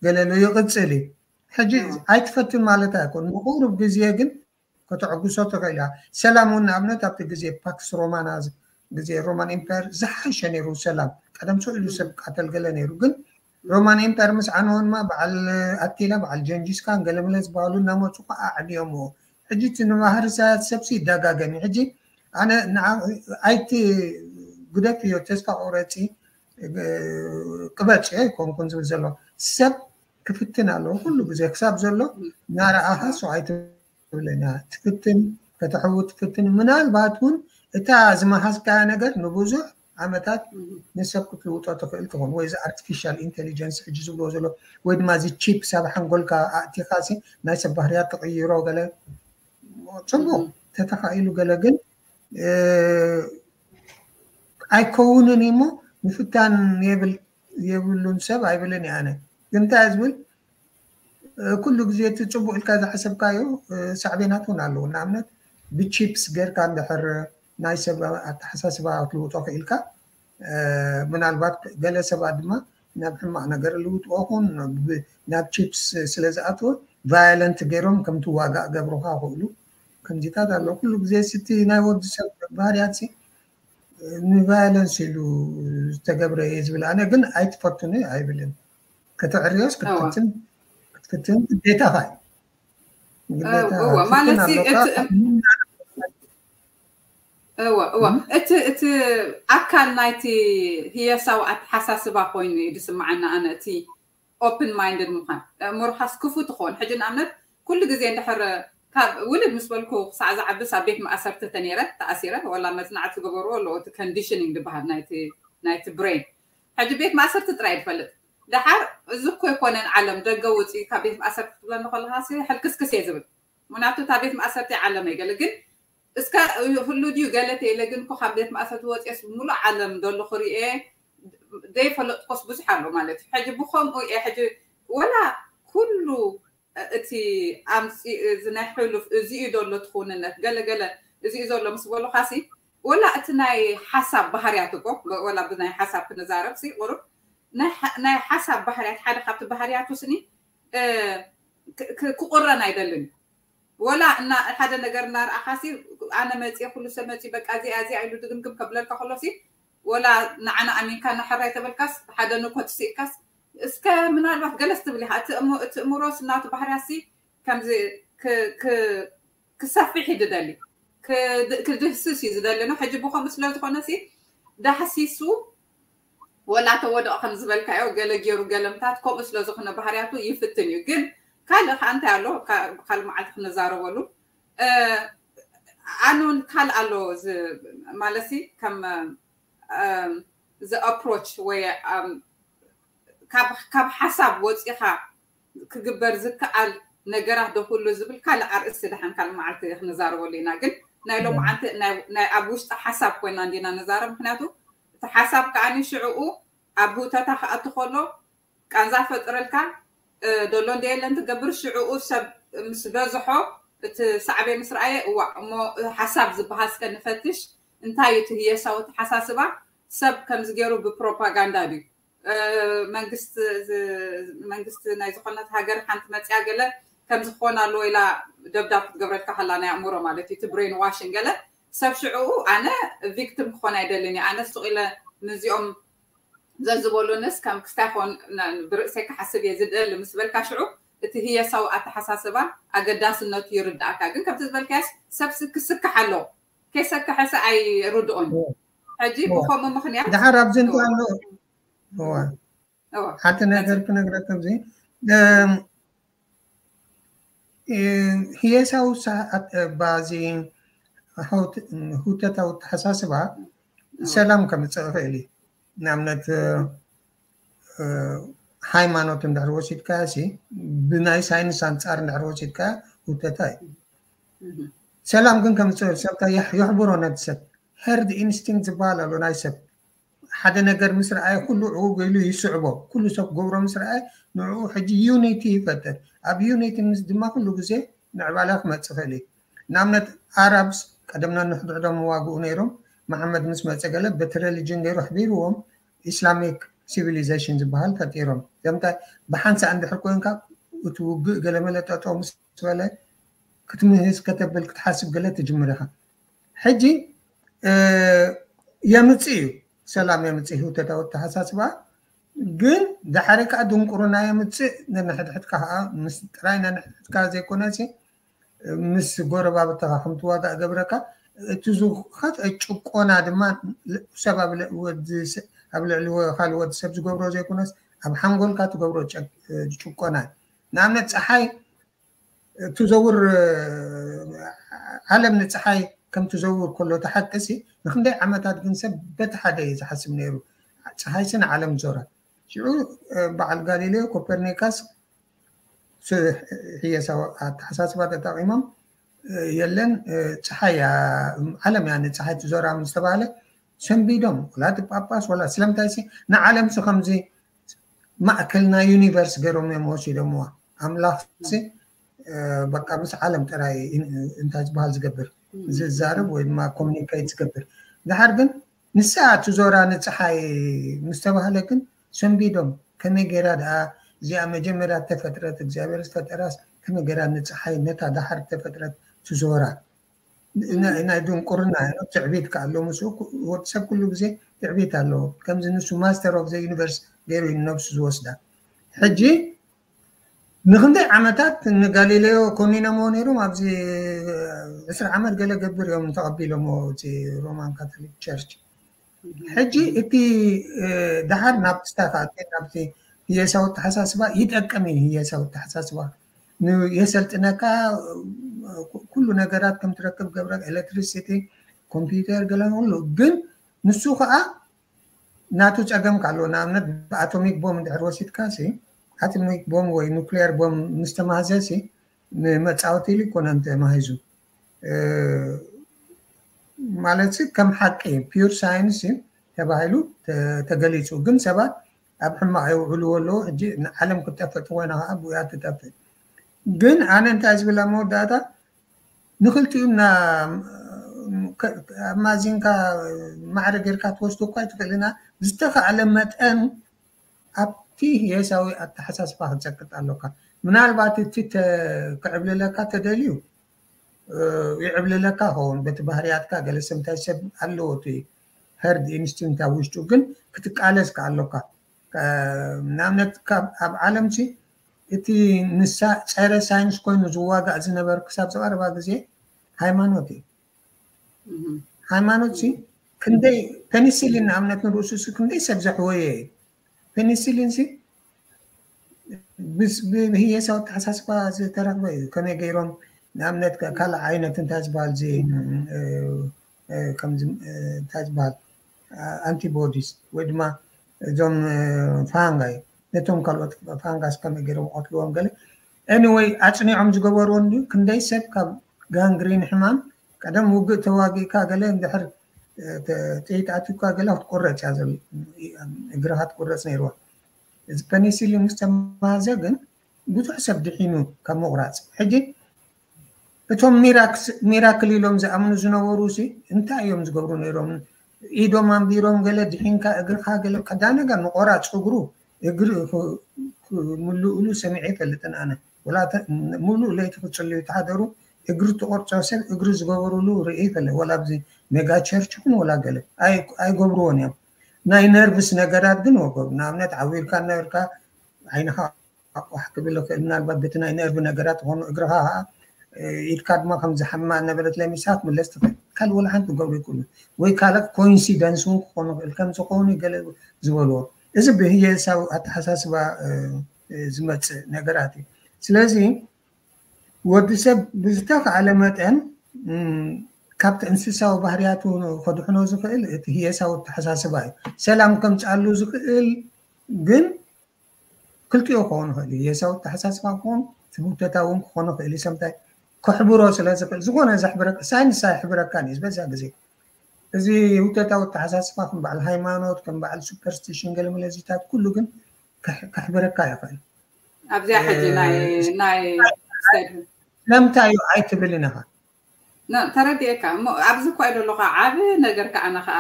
ገለ ኣሎ ይቕፅል እዩ ሕጂ ኣይትፈትን ማለት ኣይኮን ንቁሩብ ግዜ ግን ከተዕግሶ ትኽእል እያ ሰላም እውን ንኣብነት ኣብቲ ግዜ ፓክስ ሮማና ግዜ ሮማን ኢምፓየር ዝሓሸ ነይሩ ሰላም ቀደም ሰው ኢሉ ሰብ ቃተል ገለ ነይሩ ግን ሮማን ኢምፓየር ምስ ዓነወ ድማ በዓል ኣቲላ በዓል ጀንጂስ ካን ገለመለ ዝበሃሉ እናመፁ ከዓ ኣዕብዮምዎ ሕጂ እቲ ንባህሪ ሳያት ሰብሲ ይደጋገም እዩ ሕጂ ኣነ ኣይቲ ግደፍዮ ተስፋ ቁረፂ ቅበፂ ኣይኮንኩን ዝብል ዘሎ ሰብ ክፍትን ኣለዎ ኩሉ ግዜ ክሳብ ዘሎ እናረኣኻ ሰው ኣይትብለኛ ትፍትን ከተሕውት ትፍትን ምናልባት እውን እታ ዝመሃዝካያ ነገር ንብዙሕ ዓመታት ንሰብ ክትልውጦ ትኽእል ትኾን ወይ እዚ ኣርቲፊሻል ኢንቴሊጀንስ ሕጂ ዝብልዎ ዘሎ ወይ ድማ እዚ ቺፕ ሳብ ሓንጎልካ ኣእቲኻሲ ናይ ሰብ ባህርያት ትቕይሮ ገለ ፅቡቅ ተተኻኢሉ ገለ ግን ኣይከውንን እሞ ምፍታን የብሉን ሰብ ኣይብልን ኣነ ግን እንታይ ዝብል ኩሉ ግዜ እቲ ፅቡቅ ኢልካ ዝሓሰብካዮ ሳዕቤናት እውን ኣለዎ ንኣብነት ብቺፕስ ገርካ እንድሕር ናይ ሰብ ኣተሓሳስባ ክትልውጦ ክኢልካ ምናልባት ገለ ሰባት ድማ ናብ ሕማቅ ነገር ልውጥዎ ኹን ናብ ቺፕስ ስለ ዝኣትወ ቫዮለንት ገይሮም ከም ትዋጋእ ገብሩካ ክእሉ ከምዚታት ኣሎ ኩሉ ግዜ ስቲ ናይ ወዲ ሰብ ባህርያት ንቫዮለንስ ኢሉ ዝተገብረ እየ ዝብል ኣነ ግን ኣይትፈቱን ኣይብልን ከተዕርዮስ ክትፍትን ክትፍትን ግዴታኻ እዩ ማለት እወ እወ እቲ እቲ ኣካል ናይቲ ህየሳዊ ኣተሓሳስባ ኮይኑ እዩ ዝስምዓና ኣነ እቲ ኦፕን ማይንድድ ምዃን ምሩኻስ ክፉት ትኾን ሕጂ ንኣብነት ኩሉ ግዜ እንድሕር ካብ ውልድ ምስ በልኩ ክሳዕ ዝዓብስ ኣብ ቤት ማእሰርቲ ተነይረ ተኣሲረ ወላ መፅናዕቲ ዝገበርዎ ኣለዎ እቲ ኮንዲሽኒንግ ዝበሃል ናይቲ ብሬን ሕጂ ቤት ማእሰርቲ ጥራይ ዝፈልጥ ደሓር እዚ እኮ ይኮነን ዓለም ደገ ውፅኢ ካብ ቤት ማእሰርቲ ክትብለኒ ከለካ ሕልክስክስ እየ ዝብል ምክንያቱ እታ ቤት ማእሰርቲ ዓለም እየ ገለ ግን እስከ ህሉ ድዩ ገለ ተይለ ግን እኮ ካብ ቤት ማእሰርቲ ወፅኤስ ብምሉእ ዓለም ደሎ ክሪኤ ዘይፈለጥኮስ ብዙሕ ኣሎ ማለት እዩ ሕጂ ብከምኡ እየ ሕጂ ወላ ኩሉ እቲ ኣምፂ እዚ ናይ ሕሉፍ እዚ እዩ ዘሎ ትኽውንነት ገለገለ እዚ እዩ ዘሎ ምስ በሉካሲ ወላ እቲ ናይ ሓሳብ ባህርያት እኮ ወላ ብናይ ሓሳብ ክንዛረብ ሲ ቁሩብ ናይ ሓሳብ ባህርያት ሓደ ካብቲ ባህርያቱ ስኒ ክቁረን ኣይደልን ወላ እና ሓደ ነገር እናርኣኻሲ ኣነ መፂ ኩሉ ሰብ መፂ በቃ እዚኣ እዚኣ ኢሉ ድግምግም ከብለልካ ከሎሲ ወላ ንዓና ኣሚንካ እናሕራይ ተበልካስ ሓደ ንኮት ስኢልካስ እስከ ምናልባት ገለስ ትብል ኢኻ እቲ እምሮስ እናቱ ባህርያሲ ከምዚ ክሰፍሕ እዩ ዝደሊ ክድህስስ እዩ ዝደሊ ነው ሕጂ ብከምኡ ስለ ዝኾነሲ ዳህሲሱ ወላ ተወደኦ ከም ዝበልካዮ ገለ ገይሩ ገለምታት ከምኡ ስለ ዝኾነ ባህርያቱ ይፍትን እዩ ግን ካልእ ከዓ እንታይ ኣሎ ካልእ መዓልቲ ክንዛረበሉ ኣኑን ካልእ ኣሎ ማለሲ ከም the approach ወይ ካብ ሓሳብ ወፂኻ ክግበር ዝከኣል ነገራት ዶ ኩሉ ዝብል ካልእ ኣርእስቲ ደሓን ካልእ መዓልቲ ክንዛረበሉ ኢና ግን ናይ ሎመዓንቲ ናይ ኣብ ውሽጢ ሓሳብ ኮይና እንዲና ንዛረብ ምክንያቱ እቲ ሓሳብ ከዓ ሽዕኡ ኣብ ህውተታ ክኣቱ ከሎ ቃንዛ ፈጥረልካ ደሎ እንደ የለን ትገብር ሽዕኡ ሰብ ምስ በዝሖ እቲ ሳዕቤ ምስ ረኣየ እዋ እሞ ሓሳብ ዝበሃል እስከ ንፈትሽ እንታይ እዩ እቲ ህየሳዊ ተሓሳስባ ሰብ ከምዚ ገይሩ ብፕሮፓጋንዳ ድዩ መንግስቲ መንግስቲ ናይ ዝኾነት ሃገር ሓንቲ መፅያ ገለ ከምዚ ክኾን ኣለዎ ኢላ ደብዳብ ክትገብረልካ ከላ ናይ ኣእምሮ ማለት እዩ እቲ ብሬን ዋሽን ገለ ሰብ ሽዕኡ ኣነ ቪክቲም ክኾን ኣይደልን እየ ኣነ ሱቕ ኢለ ንዚኦም ዘዝበሉንስ ከም ክስታይ ኾን ብርእሰይ ክሓስብ እየ ዝደሊ ምስ በልካ ሽዑ እቲ ህየሳዊ ኣተሓሳስባ ኣገዳስነቱ ይርዳእካ። ግን ከምቲ ዝበልካያስ ሰብ ክስክሕ ኣለዎ። ከይሰከሐ ሰ ኣይርድኦን። ሕጂ ብኸምኡ ምኽንያት ድሓር ኣብዚ እንታይ ኣሎ? ሓንቲ ነገር ክነግረካ ኣብዚ ህየሳዊ ሰዓት ባዚ ህውተታዊ ተሓሳስባ ሰላም ከምፅእ ይኽእል እዩ። ንኣብነት ሃይማኖት እንድሕር ወሲድካያ ሲ ብናይ ሳይንስ ኣንፃር እንድሕር ወሲድካያ ህውተታ እዩ። ሰላም ግን ከምፅእ ሰብካ የሕብሮ ነቲ ሰብ። ሄርድ ኢንስቲንክት ዝበሃል ኣሎ ናይ ሰብ ሓደ ነገር ምስ ረኣየ ኩሉ ዕውግ ኢሉ ይስዕቦ። ኩሉ ሰብ ክገብሮ ምስ ረኣየ ንዕኡ ሕጂ ዩኒቲ ይፈጥር። ኣብ ዩኒቲ ምስ ድማ ኩሉ ግዜ ምዕባለ ክመፅእ ይኽእል እዩ። ንኣብነት ኣራብስ ቀደምና ንሕድሕዶም ይዋግኡ ነይሮም። መሓመድ ምስ መፀ ገለ በቲ ሬሊጅን ገይሩ ኣሕቢርዎም ኢስላሚክ ሲቪሊዜሽን ዝበሃል ፈጢሮም። ከምታይ ብሓንሳእ እንድሕር ኮይንካ እቲ ውግእ ገለመለ ጠጠው ምስ በለ ክትምህዝ ከተብል ክትሓስብ ገለ ትጅምር ኢኻ። ሕጂ የምፅእ እዩ ሰላም የምፅእ ህውተታዊ ኣተሓሳስባ ግን ድሓሪ ከዓ ድንቁርና የምፅእ። ነንሕድሕድካ ከዓ ምስ ጥራይ ነንሕድሕድካ ዘይኮነሲ ምስ ጎረባብትኻ ከምትዋጋእ ገብረካ። እቲ ዝኸፍአ ጭቆና ድማ ሰብ ኣብ ልዕሊ ካልእ ወዲ ሰብ ዝገብሮ ዘይኮነስ ኣብ ሓንጎልካ ትገብሮ ጭቆና እዩ። ንኣብነት ፀሓይ ትዘውር ዓለም ንፀሓይ ከም ትዘውር ከሎ ተሓቅሲ ንክንደይ ዓመታት ግን ሰብ በቲ ሓደ እዩ ዝሓስብ ነይሩ። ፀሓይሲ ንዓለም ዞራ። ሽዑ በዓል ጋሊሌዮ ኮፐርኒካስ ህየሳዊ ኣተሓሳስባ ተጠቂሞም የለን ፀሓይ ዓለም እያ ንፀሓይ ትዞራ ምስ ተባሃለ ሰንቢዶም። ወላ እቲ ጳጳስ ወላ ስለምንታይ ንዓለም ሲ ከምዚ ማእከል ናይ ዩኒቨርስ ገይሮም እዮም ወሲዶምዋ። ኣምላኽ በቃ ምስ ዓለም ጥራይ እንታይ ዝበሃል ዝገብር ዝዛረብ ወይ ድማ ኮሚኒኬት ዝገብር። ድሓር ግን ንሳ ትዞራ ንፀሓይ ምስ ተባህለ ግን ሰንቢዶም ከመይ ገይራ ደኣ እዚኣ መጀመርያ ተፈጥረት እግዚኣብሔር ዝፈጠራስ ከመይ ገይራ ንፀሓይ ነታ ድሓር ተፈጥረት ትዞራ? ናይ ድንቁርና ትዕቢት ከ ኣሎ ምስ ወዲ ሰብ ኩሉ ግዜ ትዕቢት ኣለዎ። ከምዚ ንሱ ማስተር ኦፍ ዘ ዩኒቨርስ ገይሩ እዩ ነብሱ ዝወስዳ። ሕጂ ንክንደይ ዓመታት ንጋሊሌዮ ኮኒኖምዎ ነይሮም። ኣብዚ ዕስራ ዓመት ገለ ገብር እዮም ተቐቢሎምዎ እቲ ሮማን ካቶሊክ ቸርች። ሕጂ እቲ ድሓር ናብቲ ስታይ ከኣቲ ናብቲ ህየሳዊ ኣተሓሳስባ ይጠቅም እዩ። ህየሳዊ ኣተሓሳስባ የሰልጥነካ፣ ኩሉ ነገራት ከም ትረክብ ገብረ፣ ኤሌክትሪሲቲ፣ ኮምፒውተር፣ ገለ ኩሉ። ግን ንሱ ከዓ ናቱ ፀገም ካሎ ንኣብነት ብኣቶሚክ ቦም እንድሕር ወሲድካ ሲ ኣቶሚክ ቦም ወይ ኑክሊየር ቦም ምስ ተማህዘ ሲ ንመፃወቲ ኢሉ ይኮነን ተማሂዙ። ማለት ከም ሓቂ ፒር ሳይንስ ተባሂሉ ተገሊፁ። ግን ሰባት ኣብ ሕማቕ የውዕልዎ ኣለዉ። ሕጂ ንዓለም ክትጠፍእ ተኮይና ከዓ ብያ ትጠፍእ። ግን ኣነ እንታይ ዝብላ መወዳእታ ንክልቲኡ ኣማዚንካ ማዕረ ጌርካ ትወስዶ እኳ ኣይትኽእልና። ዝተኻእለ መጠን ኣብቲ ህየሳዊ ኣተሓሳስባ ክትዘቅጥ ኣለካ። ምናልባት እቲ ክዕብልለካ ተደልዩ ይዕብልለካ ኸውን በቲ ባህርያትካ ገለ ሰምታይ ሰብ ኣለዎ እቲ ሄርድ ኢንስቲንክት ኣብ ውሽጡ ግን ክትቃለስ ከኣሎካ። ንኣብነት ኣብ ዓለም ሲ እቲ ንሳ ፀረ ሳይንስ ኮይኑ ዝዋጋእ ዝነበር ክሳብ ዝቐረባ ግዜ ሃይማኖት እዩ። ሃይማኖት ሲ ክንደይ ፔኒሲሊን ንኣብነት ንርእሱ ሲ ክንደይ ሰብ ዘሕወየ እዩ። ፔኒሲሊን ሲ ብህየሳዊ ኣተሓሳስባ ዝተረክበ እዩ። ከመይ ገይሮም ንኣብነት ካልእ ዓይነት እንታይ ዝበሃል ዚ ከምዚ እንታይ ዝበሃል ኣንቲቦዲስ ወይ ድማ እዞም ፋንጋይ ነቶም ካልኦት ፋንጋስ ከመይ ገይሮም ቆትልዎም ገለ ኤኒወይ ኣፅኒዖም ዝገበርዎ እንድዩ። ክንደይ ሰብ ካብ ጋንግሪን ሕማም ቀደም ውግእ ተዋጊእካ ገለ እንድሕር ጥይት ኣትዩካ ገለ ክትቁረፅ እያ እግርኻ ትቁረፅ ነይርዋ። እዚ ፔኒሲሊን ምስ ተማዘ ግን ብዙሕ ሰብ ድሒኑ ካብ ምቑራፅ። ሕጂ እቶም ሚራክል ኢሎም ዝኣምኑ ዝነበሩ ሲ እንታይ እዮም ዝገብሩ ነይሮም? ኢዶም ኣንቢሮም ገለ ድሒንካ እግርካ ገለ ቀዳነጋ ንቆራፅ እግሩ እግሪ ምልእሉ ሰሚዐ ይፈልጥን ኣነ። ወላ ምሉእ ለይቲ ክፅልዩ ተሓደሩ እግሪ ትቆርፆ ሰብ እግሪ ዝገበሩሉ ርኢ ይፈለ ወላ ኣብዚ ሜጋ ቸርች ይኹን ወላ ገለ ኣይገብርዎን እዮም። ናይ ነርቭስ ነገራት ግን ወገብ ንኣብነት ዓዊርካ ነበርካ ዓይንኻ ኣቋሕ ክብል ይኽእል ምናልባት በቲ ናይ ነርቭ ነገራት ዝኾኑ እግርኻ ከዓ ኢድካ ድማ ከም ዝሓምማ ነበረት ለሚሳ ክትምለስ ትኽእል ካልእ ወላ ሓንቲ ክገብሩ ይክእሉ ወይ ካልእ ኮይንሲደንስ እውን ክኾኑ ይኽእል ከም ዝኾኑ ገለ ዝበልዎ እዚ ብህየሳዊ ኣተሓሳስባ ዝመፅእ ነገራት እዩ ስለዚ ወዲ ሰብ ብዝተኽኣለ መጠን ካብቲ እንስሳዊ ባህርያቱ ከድሕኖ ዝኽእል እቲ ህየሳዊ ኣተሓሳስባ እዩ ሰላም ከምፅኣሉ ዝኽእል ግን ክልቲኦ ክኾን ይኽእል እዩ ህየሳዊ ኣተሓሳስባ ክኾን ትምውተታዊ እውን ክኾን ይኽእል እዩ ሰምታይ ከሕብሮ ስለ ዝኽእል ዝኾነ ዘሕብረካ ሳይንስ ኣይሕብረካን እዩ በዛ ግዜ እዚ ህውተታዊ ኣተሓሳስባ ከም በዓል ሃይማኖት ከም በዓል ሱፐርስቲሽን ገለመለዚታት ኩሉ ግን ከሕብረካ ይኽእል ኣብዚኣ ሕጂ ናይ ናይ ስለምንታይ እዩ ኣይትብልን ኢኻ ተረዲኤካ እሞ ኣብዚ እኳ እዩ ዘለካ ዓብ ነገር ከዓ ኣነ ከዓ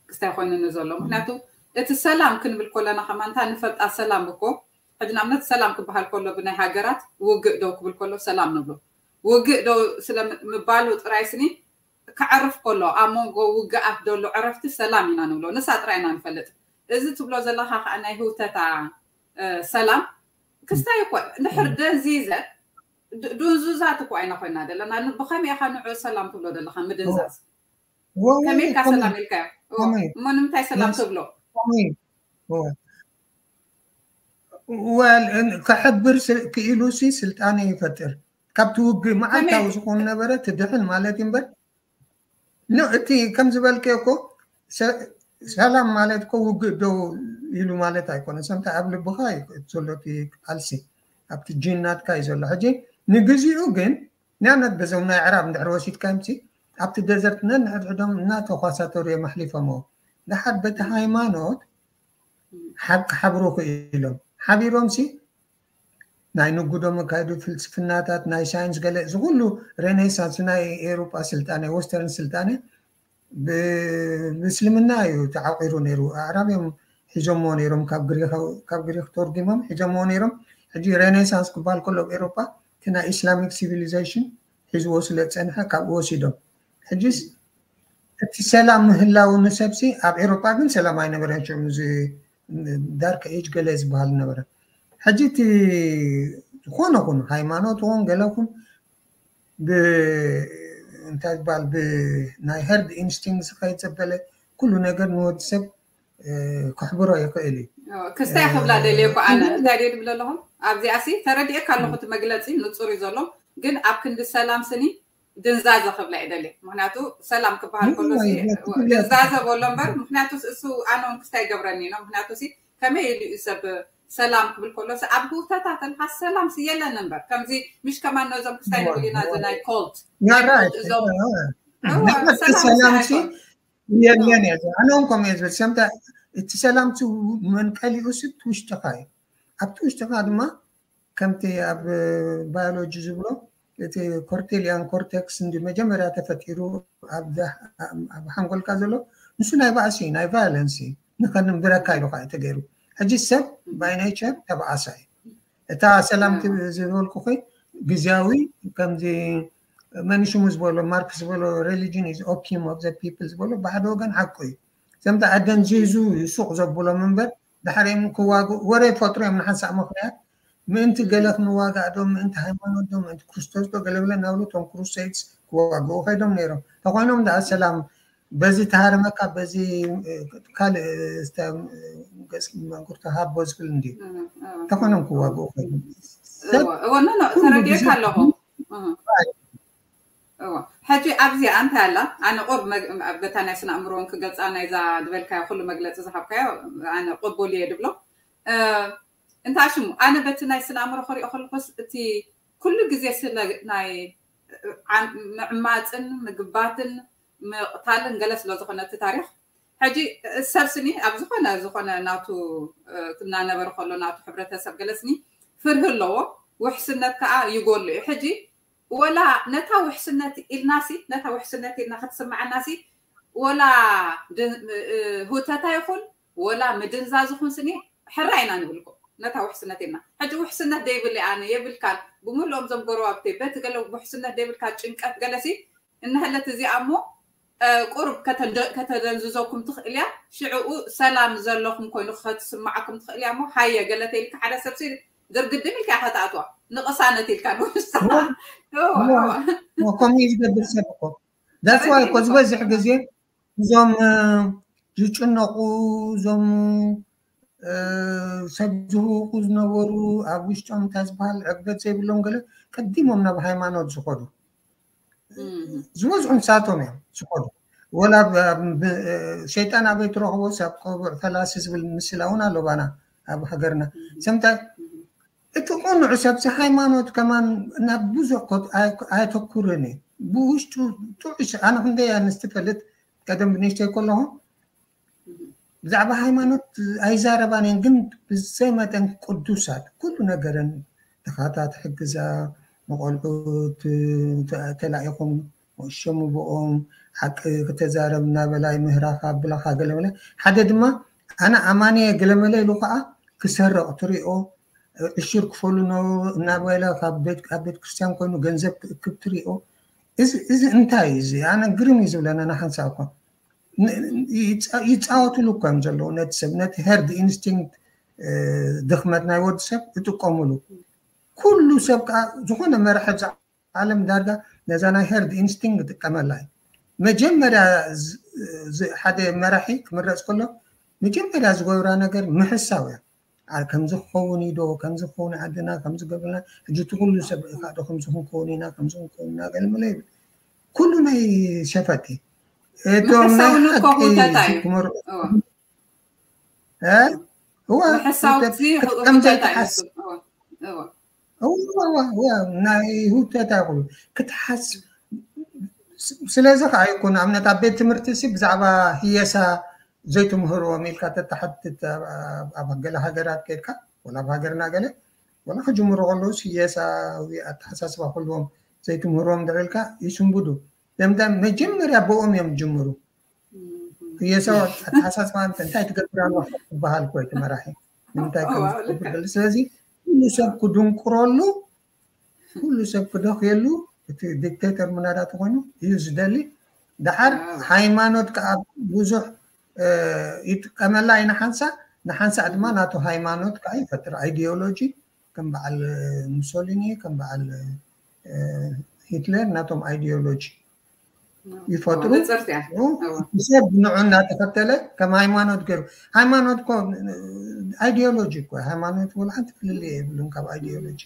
ክስታይ ኮይኑኒ ዘሎ ምክንያቱ እቲ ሰላም ክንብል ከለና ከማንታ ንፈልጣ ሰላም እኮ ሕጂ ንኣብነት ሰላም ክበሃል ከሎ ብናይ ሃገራት ውግእ ደው ክብል ከሎ ሰላም ንብሎ ውግእ ደው ስለምባሉ ጥራይ ስኒ ክዕርፍ ከሎ ኣብ መንጎ ውግኣት ደሎ ዕረፍቲ ሰላም ኢና ንብሎ ንሳ ጥራይ ኢና ንፈልጥ እዚ ትብሎ ዘለካ ከዓ ናይ ህውተታ ሰላም ክስታይ እኮ እንድሕር ደንዚዘ ድንዙዛት እኮ ኣይና ኮይና ዘለና ብከመይ ኢካ ንዑ ሰላም ትብሎ ዘለካ ምድንዛዝ ከመይ ኢልካ ሰላም ኢልካዮ እሞ ንምንታይ ሰላም ትብሎ ወል ከሕብር ክኢሉ ሲ ስልጣነ ይፈጥር ካብቲ ውግእ መዓልታዊ ዝኾኑ ነበረ ትድሕን ማለት እዩ እምበር እቲ ከም ዝበልከ እኮ ሰላም ማለት እኮ ውግእ ዶ ኢሉ ማለት ኣይኮነ ሰምታ ኣብ ልብኻ ዘሎ ቃልሲ ኣብቲ ጂን ናትካ እዩ ዘሎ ሕጂ ንግዚኡ ግን ንኣብነት በዞም ናይ ዕራብ እንድሕር ወሲድካ ምሲ ኣብቲ ደዘርት ነንሕድሕዶም እናተኳሳተሩ እዮም ኣሕሊፎምዎ ደሓር በቲ ሃይማኖት ክሓብሩ ክኢሎም ሓቢሮም ሲ ናይ ንጉዶ መካየዱ ፍልስፍናታት ናይ ሳይንስ ገለ እዚ ኩሉ ሬኔሳንስ ናይ ኤውሮጳ ስልጣነ ወስተርን ስልጣነ ብእስልምና እዩ ተዓቂሩ ነይሩ ኣዕራብ እዮም ሒዞምዎ ነይሮም ካብ ግሪክ ተርጉሞም ሒዞምዎ ነይሮም ሕጂ ሬኔሳንስ ክበሃል ከሎ ኣብ ኤውሮጳ እቲ ናይ ኢስላሚክ ሲቪሊዜሽን ሒዝዎ ስለ ዝፀንሐ ካብኡ ወሲዶም ሕጂስ እቲ ሰላም ምህላው ንሰብሲ ኣብ ኤውሮጳ ግን ሰላም ኣይነበረን ሽዑ እዚ ዳርክ ኤጅ ገለ ዝበሃል ነበረ ሕጂ እቲ ዝኾነ ኹን ሃይማኖት ኹን ገለ ኹን እንታይ ዝበሃል ብናይ ሄርድ ኢንስቲንግ ዝኸይድ ዘበለ ኩሉ ነገር ንወዲ ሰብ ክሕብሮ ይኽእል እዩ ክስታይ ክብላ ደልየ እኮ ኣነ እንታይ ድየ ድብል ኣለኹም ኣብዚኣ ሲ ተረዲኤካ ኣለኹ እቲ መግለፂ ንፁር እዩ ዘሎ ግን ኣብ ክንዲ ሰላም ስኒ ድንዛዘ ክብላ ይደሊ ምክንያቱ ሰላም ክበሃል ከሎ ድንዛዘ በሎ እምበር ምክንያቱ እሱ ኣነ እውን ክስታይ ይገብረኒ ነው ምክንያቱ ከመይ ኢሉ እዩ ሰብ ሰላም ክብል ከሎ ኣብ ህውተታተን ሰላም የለን እምበር ከምዚ ምሽ ከማን ነዞም ክስታይ ንብል ኢና ናይ ኮልት ሰላም የለን ኣነ እውን ከምኡ ዝብል ሰምታ እቲ ሰላም መንቀሊኡ ሲ ትውሽጥኻ እዩ ኣብቲ ውሽጥኻ ድማ ከምቲ ኣብ ባዮሎጂ ዝብሎ እቲ ኮርቴሊያን ኮርቴክስ እንዲ መጀመርያ ተፈጢሩ ኣብ ሓንጎልካ ዘሎ ንሱ ናይ ባእሲ ናይ ቫዮለንስ ንኸንብረካ ኢሉ ከዓ ተገይሩ ሕጂ ሰብ ባይ ኔቸር ተባኣሳ እዩ እታ ሰላም ዝበልኩ ኮይ ግዜያዊ ከምዚ መን ሽሙ ዝበሎ ማርክ ዝበሎ religion is opium of the people ዝበሎ ብሓደ ወገን ሓቁ እዩ ዘምታ ኣደንዚዙ ሱቕ ዘብሎም እምበር ዳሕሪኦም ክዋግኡ ወረ ይፈጥሩ እዮም ንሓንሳእ ምኽንያት ምእንቲ ገለ ክንዋጋእ ዶ ምእንቲ ሃይማኖት ዶ ምእንቲ ክርስቶስ ዶ ገለ ብለ ናብሉ እቶም ክሩሴድስ ክዋግኡ ከይዶም ነይሮም ተኮይኖም ደኣ ሰላም በዚ ተሃረመካ በዚ ካልእ ገጽ መንጉርታ ሃቦ ዝብል እንዲ ተኮይኖም ክዋግኡ ከይዶም ተረዲእካ ኣለኹ ሕጂ ኣብዚኣ እንታይ ኣላ ኣነ ቁር በታ ናይ ስነ ኣእምሮን ክገልፃ ናይዛ ዝበልካዮ ኩሉ መግለፂ ዝሃብካዮ ኣነ ቅቡል እየ ድብሎ እንታይ ሽሙ ኣነ በቲ ናይ ስነ ኣእምሮ ክሪኦ ከለኩስ እቲ ኩሉ ግዜ ስለ ናይ ምዕማፅን ምግባትን ምቕታልን ገለ ስለ ዝኾነ እቲ ታሪክ ሕጂ ሰብ ስኒ ኣብ ዝኾነ ዝኾነ ናቱ እናነበረ ከሎ ናቱ ሕብረተሰብ ገለ ስኒ ፍርሂ ኣለዎ ውሕስነት ከዓ ይጎሎ እዩ ሕጂ ወላ ነታ ውሕስነት ኢልናሲ ነታ ውሕስነት ኢልና ክትስምዓናሲ ወላ ህውተታ ይኹን ወላ ምድንዛዝ ይኹን ስኒ ሕራ ኢና ንብልኩም ነታ ውሕስነት ኢልና ሕጂ ውሕስነት ደይብል ኣነ የብልካን ብምልኦም ዞም ጎረባብተይ በቲ ገለ ውሕስነት ደይብልካ ጭንቀት ገለሲ እናሃለት እዚኣ እሞ ቁሩብ ከተደንዝዘኩም ትኽእል እያ። ሽዕኡ ሰላም ዘለኹም ኮይኑ ከተስምዓኩም ትኽእል እያ። እሞ ሃየ ገለ ተይልካ ሓደ ሰብ ሲ ድርግድም ኢልካ ኢኻ ትኣትዋ። ንቕሳነት ኢልካ ንውስኻ። ከምኡ እዩ ዝገብር ሰብ እኮ። ዳስዋ እኮ ዝበዝሕ ግዜ እዞም ዝጭነቑ፣ እዞም ሰብ ዝህውኹ ዝነበሩ፣ ኣብ ውሽጦም እንታይ ዝበሃል ዕግበት ዘይብሎም ገለ ቀዲሞም ናብ ሃይማኖት ዝኸዱ ዝበዝሑ ንሳቶም እዮም ዝኸዱ። ወላ ሸይጣን ኣበይ ትረኽቦ ሰብ ቅቡዕ ፈላሲ ዝብል ምስላ እውን ኣሎ ባና ኣብ ሃገርና። ሰምታይ እቲ ቅኑዕ ሰብሲ ሃይማኖት ከማን ናብ ብዙሕ ኣየተኩርን እዩ። ብውሽጡ ጥዑይ ኣነ ክንደይ ኣንስቲ ፈልጥ ቀደም ብንእሽተይ ከለኹ ብዛዕባ ሃይማኖት ኣይዛረባን እየን፣ ግን ብዘይ መጠን ቅዱሳት ኩሉ ነገረን ድኻታት ሕግዛ፣ ንቆልዑት ተላኢኹም ወሸሙ ብኦም ሓቂ ክተዛረብ እናበላ ይምህራኻ ብላኻ ገለመለ። ሓደ ድማ ኣነ ኣማንየ ገለመለ ኢሉ ከዓ ክሰርቕ ትሪኦ፣ ዕሽር ክፈሉ እናበለ ካብ ቤት ክርስቲያን ኮይኑ ገንዘብ ክእክብ ትሪኦ። እዚ እንታይ እዩ? እዚ ኣነ ግርም እዩ ዝብለና ንሓንሳብ እኳ ይፃወትሉ እኮ እዮም ዘለዉ ነቲ ሰብ ነቲ ሄርድ ኢንስቲንክት ድኽመት ናይ ወዲ ሰብ ይጥቀምሉ። ኩሉ ሰብ ከዓ ዝኾነ መራሒ ኣብዛ ዓለም ዳርጋ ነዛ ናይ ሄርድ ኢንስቲንክት ይጥቀመላ እዩ። መጀመርያ ሓደ መራሒ ክምረፅ ከሎ መጀመርያ ዝገብራ ነገር ምሕሳው እያ። ከምዚ ክኸውን እዩ ዶ ከምዚ ክኸውን ዓድና ከምዚ ገብርና ሕጂ እቲ ኩሉ ሰብ ኢኻ ዶ ከምዚ ክንከውን ኢና ከምዚ ክንከውን ኢና ገለመለ ይብል። ኩሉ ናይ ሸፈቲ እቶም ናይ ሓቂ ክመርሑ ናይ ህውተት ኣይኮኑ ክትሓስ ስለዚ ከዓ ይኮ ንኣብነት ኣብ ቤት ትምህርቲ ሲ ብዛዕባ ህየሳ ዘይትምህርዎም ኢልካ ተተሓትት ኣብ ገለ ሃገራት ከድካ ወላ ኣብ ሃገርና ገለ ወላ ክጅምሩ ከለውስ ህየሳዊ ኣተሓሳስባ ክህልዎም ዘይትምህርዎም ድዕልካ ይስንብዱ። ለምዳ መጀመርያ ብኦም እዮም ዝጅምሩ። ህየሳዊ ኣተሓሳስባ እንታይ ትገብር ኣለኻ ትበሃል እኮ እቲ መራሒ ንምንታይ ከምዝገብር። ስለዚ ኩሉ ሰብ ክድንቁረሉ ኩሉ ሰብ ክደኽየሉ እቲ ዲክቴተር ምናዳ ተኮይኑ እዩ ዝደሊ። ደሓር ሃይማኖት ከዓ ብዙሕ ይጥቀመላ እዩ ንሓንሳ ንሓንሳ ድማ ናቱ ሃይማኖት ከዓ ይፈጥር። ኣይዲዮሎጂ ከም በዓል ሙሶሊኒ ከም በዓል ሂትለር ናቶም ኣይዲዮሎጂ ይፈጥሩ። ሰብ ንዑ እናተኸተለ ከም ሃይማኖት ገይሩ ሃይማኖት ኮ ኣይዲዮሎጂ እኮ ሃይማኖት ወላ ሓንቲ ፍልልይ የብሉን ካብ ኣይዲዮሎጂ።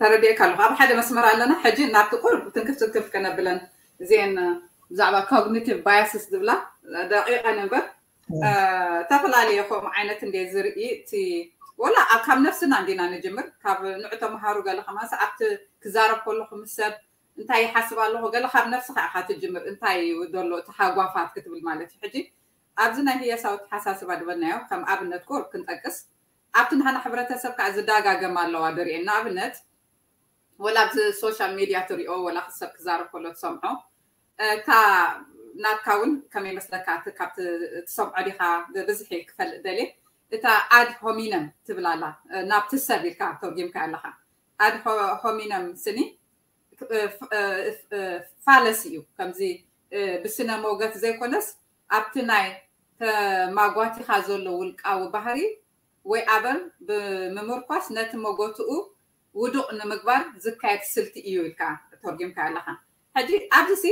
ተረዲእካ ኣለኹ። ኣብ ሓደ መስመር ኣለና። ሕጂ ናብቲ ቁርብ ትንክፍ ትንክፍ ከነብለን እዚአን ብዛዕባ ኮግኒቲቭ ባያስስ ዝብላ ደቂቐን እምበር ተፈላለየ ከምኡ ዓይነት እንደ ዝርኢ እቲ ወላ ካብ ነፍስና እንዲና ንጅምር ካብ ንዑ ተምሃሩ ገለ ከማንስ ኣብቲ ክዛረብ ከለኹ ምስ ሰብ እንታይ ይሓስብ ኣለኹ ገለ ካብ ነፍስኻ ኢኻ ትጅምር እንታይ እዩ ዘሎ እቲ ሃጓፋት ክትብል ማለት እዩ። ሕጂ ኣብዚ ናይ ህየሳዊ ተሓሳስባ ድበልናዮ ከም ኣብነት ቁርብ ክንጠቅስ ኣብቲ ናህና ሕብረተሰብ ከዓ ዝዳጋገም ኣለዋ ድሪኤን ንኣብነት ወላ ኣብዚ ሶሻል ሚድያ ትሪኦ ወላ ሰብ ክዛረብ ከሎ ትሰምዖ እታ ናትካ እውን ከመይ መስለካ ካብ ትሰምዖ ዲካ ብብዝሒ ክፈልጥ ደልየ እታ ኣድ ሆሚነም ትብል ኣላ ናብቲ ሰብ ኢልካ ተርጊምካ ኣለካ ኣድ ሆሚነም ስኒ ፋለሲ እዩ ከምዚ ብስነ ሞገት ዘይኮነስ ኣብቲ ናይ ተማጓቲካ ዘሎ ውልቃዊ ባህሪ ወይ ኣበር ብምምርኳስ ነቲ መጎትኡ ውዱቕ ንምግባር ዝካየድ ስልቲ እዩ ኢልካ ተርጊምካ ኣለኻ። ሕጂ ኣብዚ ሲ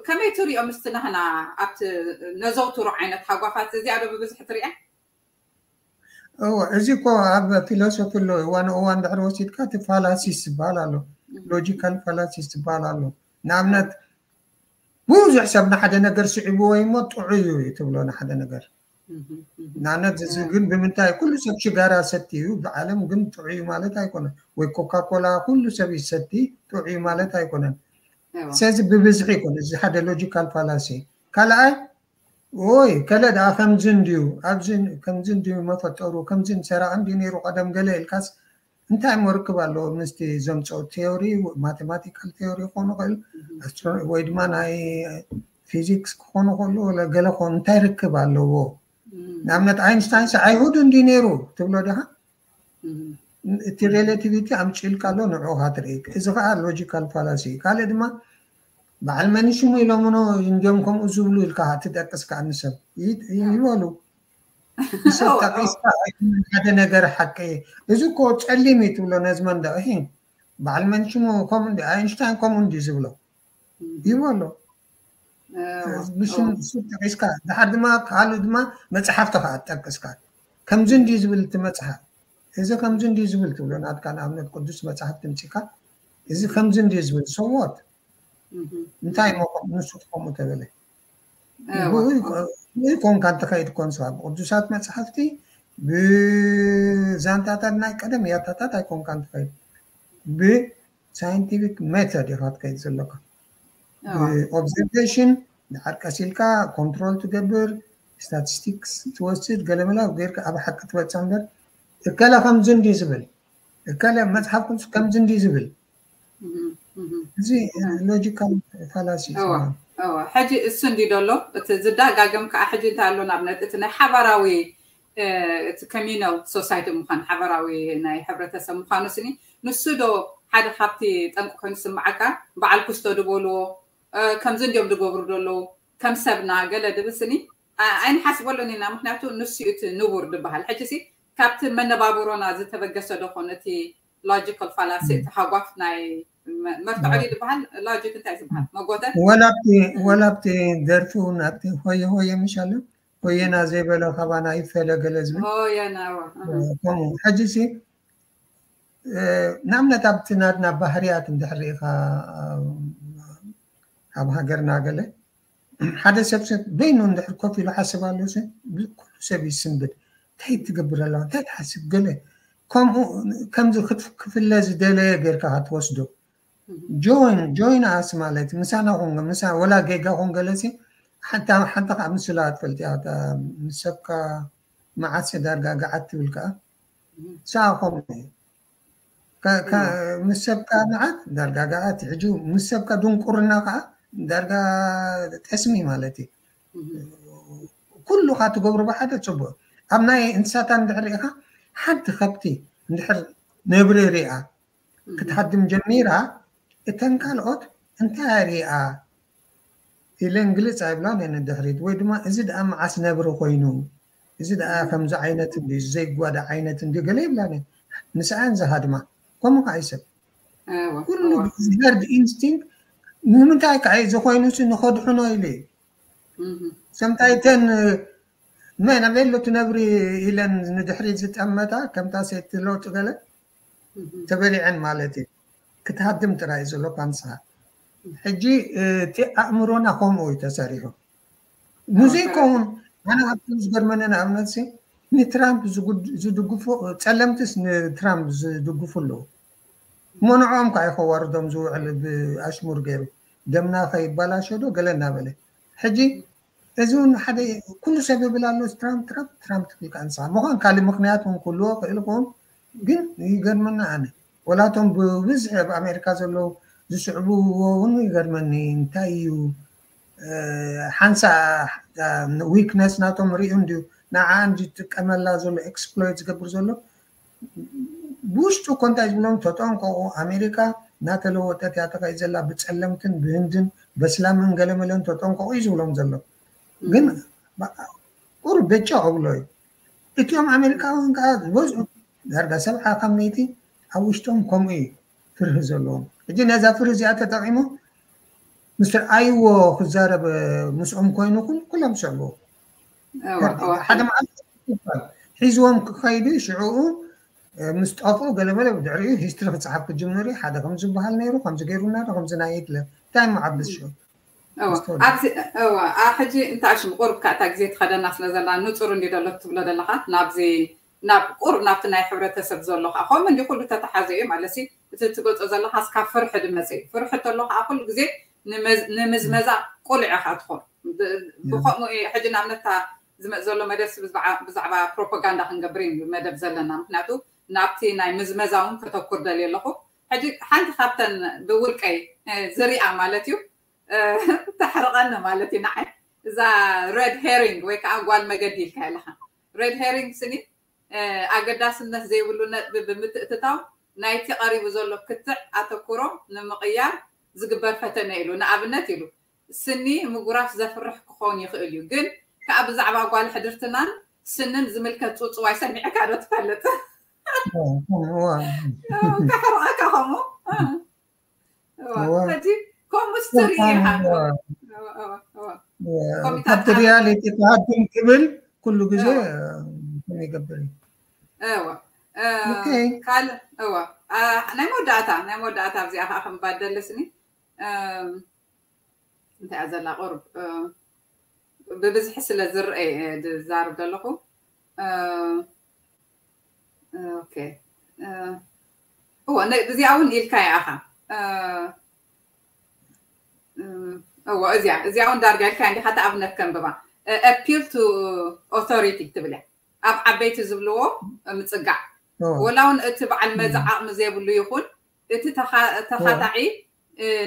ከመይ ትሪኦ ምስቲ ናህና ኣብቲ ነዘውትሮ ዓይነት ሃጓፋት እዚኣ ዶ ብብዝሒ ትሪኣ? እወ እዚ እኮ ኣብ ፊሎሶፊ ኣሎ እዋን እዋን ድሕሪ ወሲድካ እቲ ፋላሲስ ዝበሃል ኣሎ ሎጂካል ፋላሲስ ዝበሃል ኣሎ ንኣብነት ብዙሕ ሰብ ንሓደ ነገር ስዒብዎ እሞ ጥዑይ እዩ ትብሎ ንሓደ ነገር ንኣብነት እዚ ግን ብምንታይ ኩሉ ሰብ ሽጋራ ሰቲ እዩ ብዓለም ግን ጥዑይ ማለት ኣይኮነን ወይ ኮካኮላ ኩሉ ሰብ ይሰቲ ጥዑይ ማለት ኣይኮነን ስለዚ ብብዝሒ ይኮነ እዚ ሓደ ሎጂካል ፋላሲ ካልኣይ ኦይ ከለ ደኣ ከምዚ እንድዩ ኣብዚ ከምዚ እንድዩ መፈጠሩ ከምዚ ሰራቂ እንድዩ ነይሩ ቀደም ገለ ኢልካስ እንታይ እሞ ርክብ ኣለዎ ምስቲ ዘምፅኦ ቴዮሪ ማቴማቲካል ቴዮሪ ክኾኑ ይኽእል ወይ ድማ ናይ ፊዚክስ ክኾኑ ከሉ ገለ ክኾኑ እንታይ ርክብ ኣለዎ ንኣብነት ኣይንስታይንስ ኣይሁድ እንዲ ነይሩ ትብሎ ዲኻ እቲ ሬሌቲቪቲ ኣምፅልካ ኣሎ ንዕኡ ካትርኢ እዚ ከዓ ሎጂካል ፋላሲ ካልእ ድማ በዓል መን ሽሙ ኢሎምኖ እንዲዮም ከምኡ ዝብሉ ኢልካ ትጠቅስ ከኣ ንሰብ ይበሉ። ንሰብ ጠቂስካ ኣይኮነን ሓደ ነገር ሓቂ። እዚ እኮ ጸሊም እዩ ትብሎ ነዚ መንደቕ። እሂ በዓል መን ሽሙ ከምኡ እንዲ ኣይንሽታይን ከምኡ እንዲ ዝብሎ ይበሎ። ብሽም ጠቂስካ ድሓር ድማ ካልእ ድማ መጽሓፍቲ ከዓ ትጠቅስካ ከምዚ እንዲ ዝብል እቲ መጽሓፍ እዚ ከምዚ እንዲ ዝብል ትብሎ ናትካ ንኣብነት ቅዱስ መጽሓፍ ትምፂካ እዚ ከምዚ እንዲ ዝብል ሰዎት እንታይ እሞ ንሱ ከምኡ ተበለ ብኡ ኮንካ እንተኸይድ ኮን ስባ ብቅዱሳት መጽሓፍቲ ብዛንታታት ናይ ቀደም ያታታት ኣይኮንካ እንተኸይድ ብሳይንቲፊክ ሜተድ ኢኻ ትከይድ ዘለካ observation ድሓር ቀስ ኢልካ ኮንትሮል ትገብር ስታቲስቲክስ ትወስድ ገለመላ ጌርካ ኣብ ሓቂ ትበፅሕ እምበር እከለ ከምዚ እንዲ ዝብል እከለ መፅሓፍ ቅዱስ ከምዚ እንዲ ዝብል እዚ ሎጂካል ፋላሲ ሕጂ እሱ እንዲ ደሎ እቲ ዝዳጋገም ከዓ ሕጂ እንታይ ኣሎ ንኣብነት እቲ ናይ ሓባራዊ እቲ ኮሚናል ሶሳይቲ ምኳን ሓበራዊ ናይ ሕብረተሰብ ምኳኑ ስኒ ንሱ ዶ ሓደ ካብቲ ጠንቂ ኮይኑ ስምዓካ በዓል ኩስቶ ድበልዎ ከምዚ እንዲዮም ድገብሩ ደለዉ ከም ሰብና ገለ ድብል ስኒ ኣይንሓስበሉን ኢና ምክንያቱ ንሱ እቲ ንቡር ድበሃል ሕጂ ሲ ካብቲ መነባብሮና ዝተበገሰ ዶ ኮን እቲ ሎጂካል ፋላሲ እቲ ሃጓፍ ናይ መርትዖ ድበሃል ሎጂክ እንታይ ዝበሃል መጎተ ወላብቲ ደርፊ እውን ኣብቲ ሆየ ሆየ ምሽ ኣሎ ሆየና ዘይበለ ካባና ይፈለ ገለ ዝብል ሆየና ከምኡ ሕጂ ሲ ንኣብነት ኣብቲ ናትና ባህርያት እንድሕር ርኢኻ ኣብ ሃገርና ገለ ሓደ ሰብ ሰብ በይኑ እንድሕር ኮፍ ኢሉ ሓስብ ኣሎ ኩሉ ሰብ ይስንብድ እንታይ ትገብር ኣለዋ እንታይ ትሓስብ ገለ ከምኡ ከምዚ ክፍለ ዝደለየ ጌርካ ክትወስዶ ጆይን ጆይን ኣስ ማለት ምሳና ኮን ምሳ ወላ ጌጋ ኮን ገለሲ ሓንቲ ሓንቲ ከዓ ምስላ ትፈልጥ እያ ምስ ሰብካ መዓት ዳርጋ ገዓት ትብል ከዓ ሰኣ ከምኡ ምስ ሰብካ መዓት ዳርጋ ገዓት ሕጂ ምስ ሰብካ ድንቁርና ከዓ ዳርጋ ጠስሚ ማለት እዩ ኩሉ ካ ትገብሩ ብሓደ ፅቡቅ ኣብ ናይ እንስሳታ እንድሕር ሪኢካ ሓንቲ ከብቲ እንድሕር ነብሪ ሪኣ ክትሃድም ጀሚራ እተን ካልኦት እንታይ ሪኣ ኢለን ግልፅ ኣይብላን እየን ንድሕሪት ወይ ድማ እዚ ደኣ መዓስ ነብሪ ኮይኑ እዚ ደኣ ከምዚ ዓይነት እንዲ ዘይጓዳ ዓይነት እንዲ ገለ ይብላን እየን ንስኣን ዝሃድማ ከምኡ ከዓ ይሰብ ኩሉ ሄርድ ኢንስቲንክት ንምንታይ ከዓ እዚ ኮይኑ ንኸድሕኖ ኢሉ እዩ ሰምታይተን መን ኣበየሎ ትነብሪ ኢለን ንድሕሪት ዝጠመታ ከምታ ሴት ለውጢ ገለ ተበሊዐን ማለት እዩ ክትሃድም ጥራይ እዩ ዘሎ ኳንስኻ ሕጂ እቲ ኣእምሮና ከምኡ እዩ ተሰሪሑ ንዘይከውን ኣነ ካብቶም ዝገርመኒ ንኣብነት ንትራምፕ ዝድግፉ ፀለምትስ ንትራምፕ ዝድግፉ ኣለዉ እሞ ንዕኦም ከዓ ይኸዋርዶም ዝውዕል ብኣሽሙር ገይሩ ደምና ከይባላሸዶ ገለ እናበለ ሕጂ እዚ እውን ሓደ ኩሉ ሰብ ይብል ኣሎ ትራምፕ ትራምፕ ትራምፕ ትብል ከዓ ንስኻ ምዃን ካልእ ምክንያት እውን ክህልዎ ክእል ክውን ግን ይገርመና ኣነ ወላቶም ብብዝሒ ኣብ ኣሜሪካ ዘለዉ ዝስዕብዎ እውን ይገርመኒ እንታይ እዩ ሓንሳ ዊክነስ ናቶም ርእዩ እንድዩ ንዓኣ እንድዩ ዝጥቀመላ ዘሎ ኤክስፕሎይት ዝገብር ዘሎ ብውሽጡ እኮ እንታይ ዝብሎም ተጠንቀቑ ኣሜሪካ እናተለወጠት እያ ተኸይ ዘላ ብፀለምትን ብህንድን በስላምን ገለመለን ተጠንቀቑ እዩ ዝብሎም ዘሎ ግን ቁሩብ በጫ ክብሎ እዩ እቲኦም ኣሜሪካውን ከዓ ዝበዝሑ ዳርጋ ሰብዓ ካብ መይቲ ኣብ ውሽጦም ከምኡ እዩ ፍርሂ ዘለዎም ሕጂ ነዛ ፍርሂ እዚኣ ተጠቂሞም ምስትር ኣይዎ ክዛረብ ምስኦም ኮይኑ ኩሎም ዝስዕቡ ሓደ መዓልቲ ሒዝዎም ክኸይዱ ሽዕኡ ምስ ጠፍኡ ገለመለ ብድሕሪኡ ሂስትሪ ክፅሓፍ ክጅምር እዩ ሓደ ከም ዝበሃል ነይሩ ከምዚ ገይሩና ዶ ከምዚ ናይ ሂትለር እንታይ እሞ ዓብስ ሽዑ ኣብዚ ሕጂ እንታይ ሽም ቁርብ ካእታ ግዜ ትኸደና ስለ ዘላ ንፁር እንዲ ደሎ ትብሎ ዘለካ ናብዚ ናብ ቁር ናብቲ ናይ ሕብረተሰብ ዘሎ ከዓ ከምኡ እንዲ ኩሉ ተተሓዘ እዩ ማለት እቲ ትገልፆ ዘለካ እስካብ ፍርሒ ድመፀ እዩ ፍርሒ ተሎ ከዓ ኩሉ ግዜ ንምዝመዛ ቁልዕ ኢካ ትኾን ብከምኡ ሕጂ ንኣብነታ ዝመፅ ዘሎ መደብ ብዛዕባ ፕሮፓጋንዳ ክንገብር እዩ መደብ ዘለና ምክንያቱ ናብቲ ናይ ምዝመዛ እውን ከተኩር ደልየ ኣለኹ ሕጂ ሓንቲ ካብተን ብውልቀይ ዝሪኣ ማለት እዩ ተሕርቐኒ ማለት እዩ ንዓይ እዛ ሬድ ሄሪንግ ወይ ከዓ ጓል መገዲ ኢልካ ኣለካ ሬድ ሄሪንግ ስኒ ኣገዳስነት ዘይብሉ ነጥቢ ብምትእትታው ናይቲ ቀሪቡ ዘሎ ክትዕ ኣተኩሮ ንምቕያር ዝግበር ፈተነ ኢሉ። ንኣብነት ኢሉ፣ ስኒ ምጉራፍ ዘፍርሕ ክኸውን ይኽእል እዩ፣ ግን ከኣ ብዛዕባ ጓል ሕድርትናን ስንን ዝምልከት ጽውጽዋይ ሰሚዕካ ዶ ትፈልጥ? ከሕርቐካ ከምኡ። ሕጂ ከምኡ ስትርኢ ኢኻ። ካብቲ ሪያሊቲ ተሃድም ክብል ኩሉ ግዜ ይገብር እዩ። ካልእ እዋ፣ ናይ መወዳእታ፣ ናይ መወዳእታ ኣብዚኣ ከዓ ከም ባደለስኒ እንታይ እያ ዘላ? ቁርብ ብብዝሒ ስለ ዝረአ ዝዛርብ ዘለኹ። ኦኬ። እዎ፣ እዚኣ እውን ኢልካ ኢኻ። እዎ፣ እዚኣ፣ እዚኣ እውን ዳርጋ ኢልካ እንዲኻ፣ ኣብነት ከንብባ። Appeal to authority ትብል እያ። ኣብ ዓበይቲ ዝብልዎ ምጽጋዕ። ወላ እውን እቲ በዓል መዚ ዓቕሚ ዘይብሉ ይኹን፣ እቲ ተኻታዒ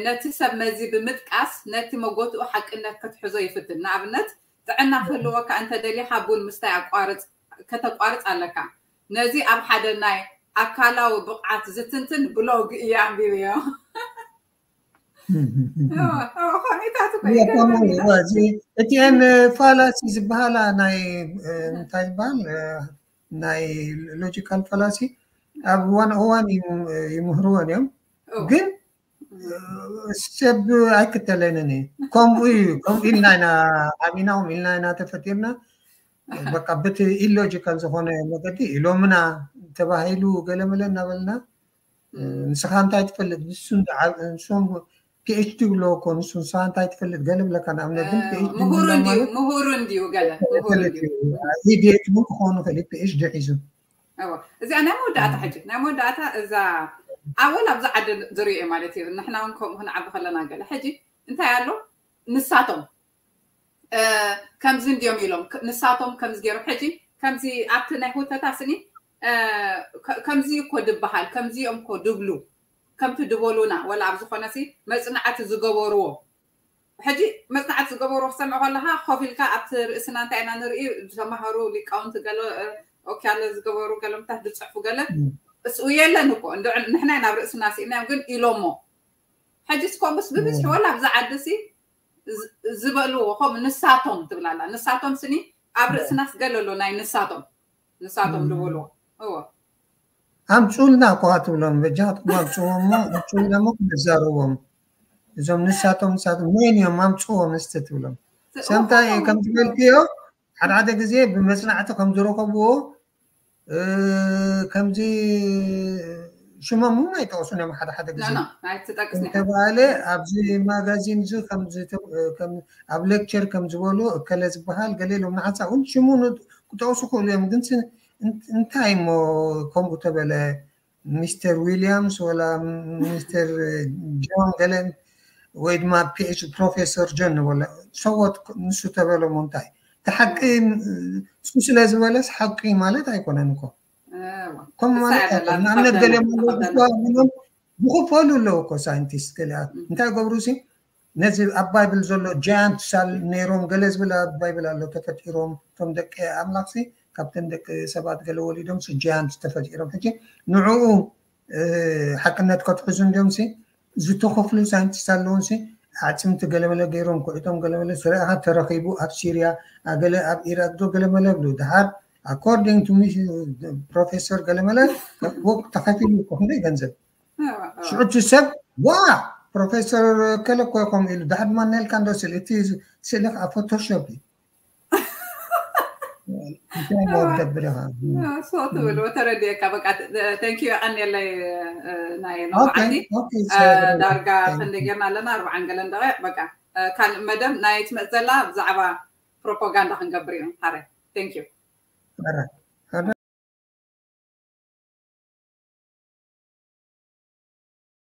ነቲ ሰብ መዚ ብምጥቃስ ነቲ መጎትኡ ሓቅነት ክትሕዞ ይፍትን። ንኣብነት፣ ጥዕና ክህልወካ እንተደሊኻ ቡን ምስታይ ኣቋርጽ፣ ከተቋርጽ ኣለካ። ነዚ ኣብ ሓደ ናይ ኣካላዊ ብቕዓት ዝትንትን ብሎግ እየ ኣንቢበዮ። እቲኤን ፋላሲ ዝበሃላ ናይ እንታይ ዝበሃል ናይ ሎጂካል ፋላሲ ኣብ ዋን ኦዋን ይምህርወን እዮም። ግን ሰብ ኣይክተለንን እዩ። ከምኡ እዩ፣ ከምኡ ኢልና ኢና ዓቢና፣ ከምኡ ኢልና ኢና ተፈጢርና። በቃ በቲ ኢሎጂካል ዝኾነ መገዲ ኢሎምና ተባሂሉ ገለመለ እናበልና፣ ንስኻ እንታይ ትፈልጥ? ንሱ ንሶም ፒኤችዲ ብሎ እኮ፣ ንሱ ንስኻ እንታይ ትፈልጥ? ገለ ብለካ። ንኣብነት ግን ፒኤችዲ ምሁሩ እንዲዩ፣ ምሁሩ እንዲዩ፣ ገለ ምሁሩ እንዲዩ። ኢዲት እውን ክኸውን ይኽእል እዩ፣ ፒኤችዲ ሒዙ። እዚኣ ናይ መወዳእታ ሕጂ፣ ናይ መወዳእታ እዛ ኣወል ኣብዚ ዓዲ ዝርእዮ ማለት እዩ። ንሕና እውን ከምኡ ክንዓቢ ከለና ገለ። ሕጂ እንታይ ኣሎ? ንሳቶም ከምዚ እንዲዮም ኢሎም፣ ንሳቶም ከምዚ ገይሮም። ሕጂ ከምዚ ኣብቲ ናይ ሁተታ ስኒ ከምዚ እኮ ድበሃል፣ ከምዚ እዮም እኮ ድብሉ፣ ከምቲ ድበሉና፣ ወላ ኣብ ዝኾነ ሲ መጽናዕቲ ዝገበርዎ። ሕጂ መጽናዕቲ ዝገበርዎ ክሰምዕ ከለኻ ኮፍ ኢልካ ኣብቲ ርእስና እንታይ ኢና ንርኢ? ዝተማሃሩ ሊቃውንቲ ገለ ኦኪያለ ዝገበሩ ገለምታት ዝጽሕፉ ገለ እስኡ የለን እኮ። ንሕና ኢና ኣብ ርእስና ስኢናዮም፣ ግን ኢሎሞ። ሕጂ እስኮምስ ብብዝሒ ወላ ኣብዚ ዓዲ ሲ ዝበልዎ ከምኡ ንሳቶም ትብላላ። ንሳቶም ስኒ ኣብ ርእስናስ ገለ ኣሎ ናይ ንሳቶም፣ ንሳቶም ዝበልዎ። እዎ። ኣምፁልና እኮ ትብሎም፣ በጃትኩም ኣምፅዎም እሞ፣ ኣምፁልና እሞ ክንዛረቦም። እዞም ንሳቶም፣ ንሳቶም መን እዮም? ኣምፅዎም እስቲ ትብሎም። ሰምታይ ከም ዝበልክዮ፣ ሓደ ሓደ ግዜ ብመፅናዕቲ ከም ዝረኸብዎ ከምዚ ሽሞም እውን ኣይጠቕሱን እዮም። ሓደ ሓደ ግዜ እንተባለ ኣብዚ ማጋዚን እዚ ኣብ ሌክቸር ከም ዝበሉ እከለ ዝበሃል ገለ ኢሎም ንሓንሳእ እውን ሽሙ ክጠቕሱ ክእሉ እዮም። ግን እንታይ እሞ ከምኡ ተበለ? ሚስተር ዊልያምስ ወላ ሚስተር ጆን ገለ ወይ ድማ ፒኤች ፕሮፌሰር ጆን ንበሎ ሰዎት ንሱ ተበሎ እሞ እንታይ? እቲ ሓቂ ንሱ ስለ ዝበለስ ሓቂ ማለት ኣይኮነን እኮ። ከምኡ ማለት ኣይኮነን። ንኣብነት ገለ ብሎም ዝኽፈሉ ኣለዉ እኮ ሳይንቲስት ገሊኣት እንታይ ገብሩ ሲ ነዚ ኣብ ባይብል ዘሎ ጃያንት ሳል ነይሮም ገለ ዝብል ኣብ ባይብል ኣሎ ተፈጢሮም እቶም ደቂ ኣምላኽሲ ካብተን ደቂ ሰባት ገለ ወሊዶም ሲ ጃያንት ተፈጢሮም። ሕጂ ንዕኡ ሓቅነት ከትሕዙ እንዲዮም ሲ ዝተኸፍሉ ሳይንቲስት ኣለውን ሲ ኣዕፅምቲ ገለመለ ገይሮም ኩዕቶም ገለመለ ስረእኻ ተረኺቡ ኣብ ሲርያ ኣገለ ኣብ ኢራቅ ዶ ገለመለ ብሉ ድሓር according to ፕሮፌሰር ገለመለ ተኸፊሉ እኮ ክንደይ ገንዘብ ሽዑ እቲ ሰብ ዋ ፕሮፌሰር ከለ እኮ ከምኡ ኢሉ ድሓር ድማ ነልካ እንዶ ስእሊ እቲ ስእሊ ከዓ ፎቶሾፕ እዩ። እንታይ ሞ ትገብር ኢኻ? ሶ ትብል ወተረድየካ በቃ። Thank you የቐንየለይ። ናይ ሎማዓንቲ ዳርጋ ክንደ ጌርና ኣለና ኣርባዓን ገለን ደቂቕ በቃ። ካልእ መደብ ናይ ትመፅ ዘላ ብዛዕባ ፕሮፓጋንዳ ክንገብር እዩ። ሓረ Thank you።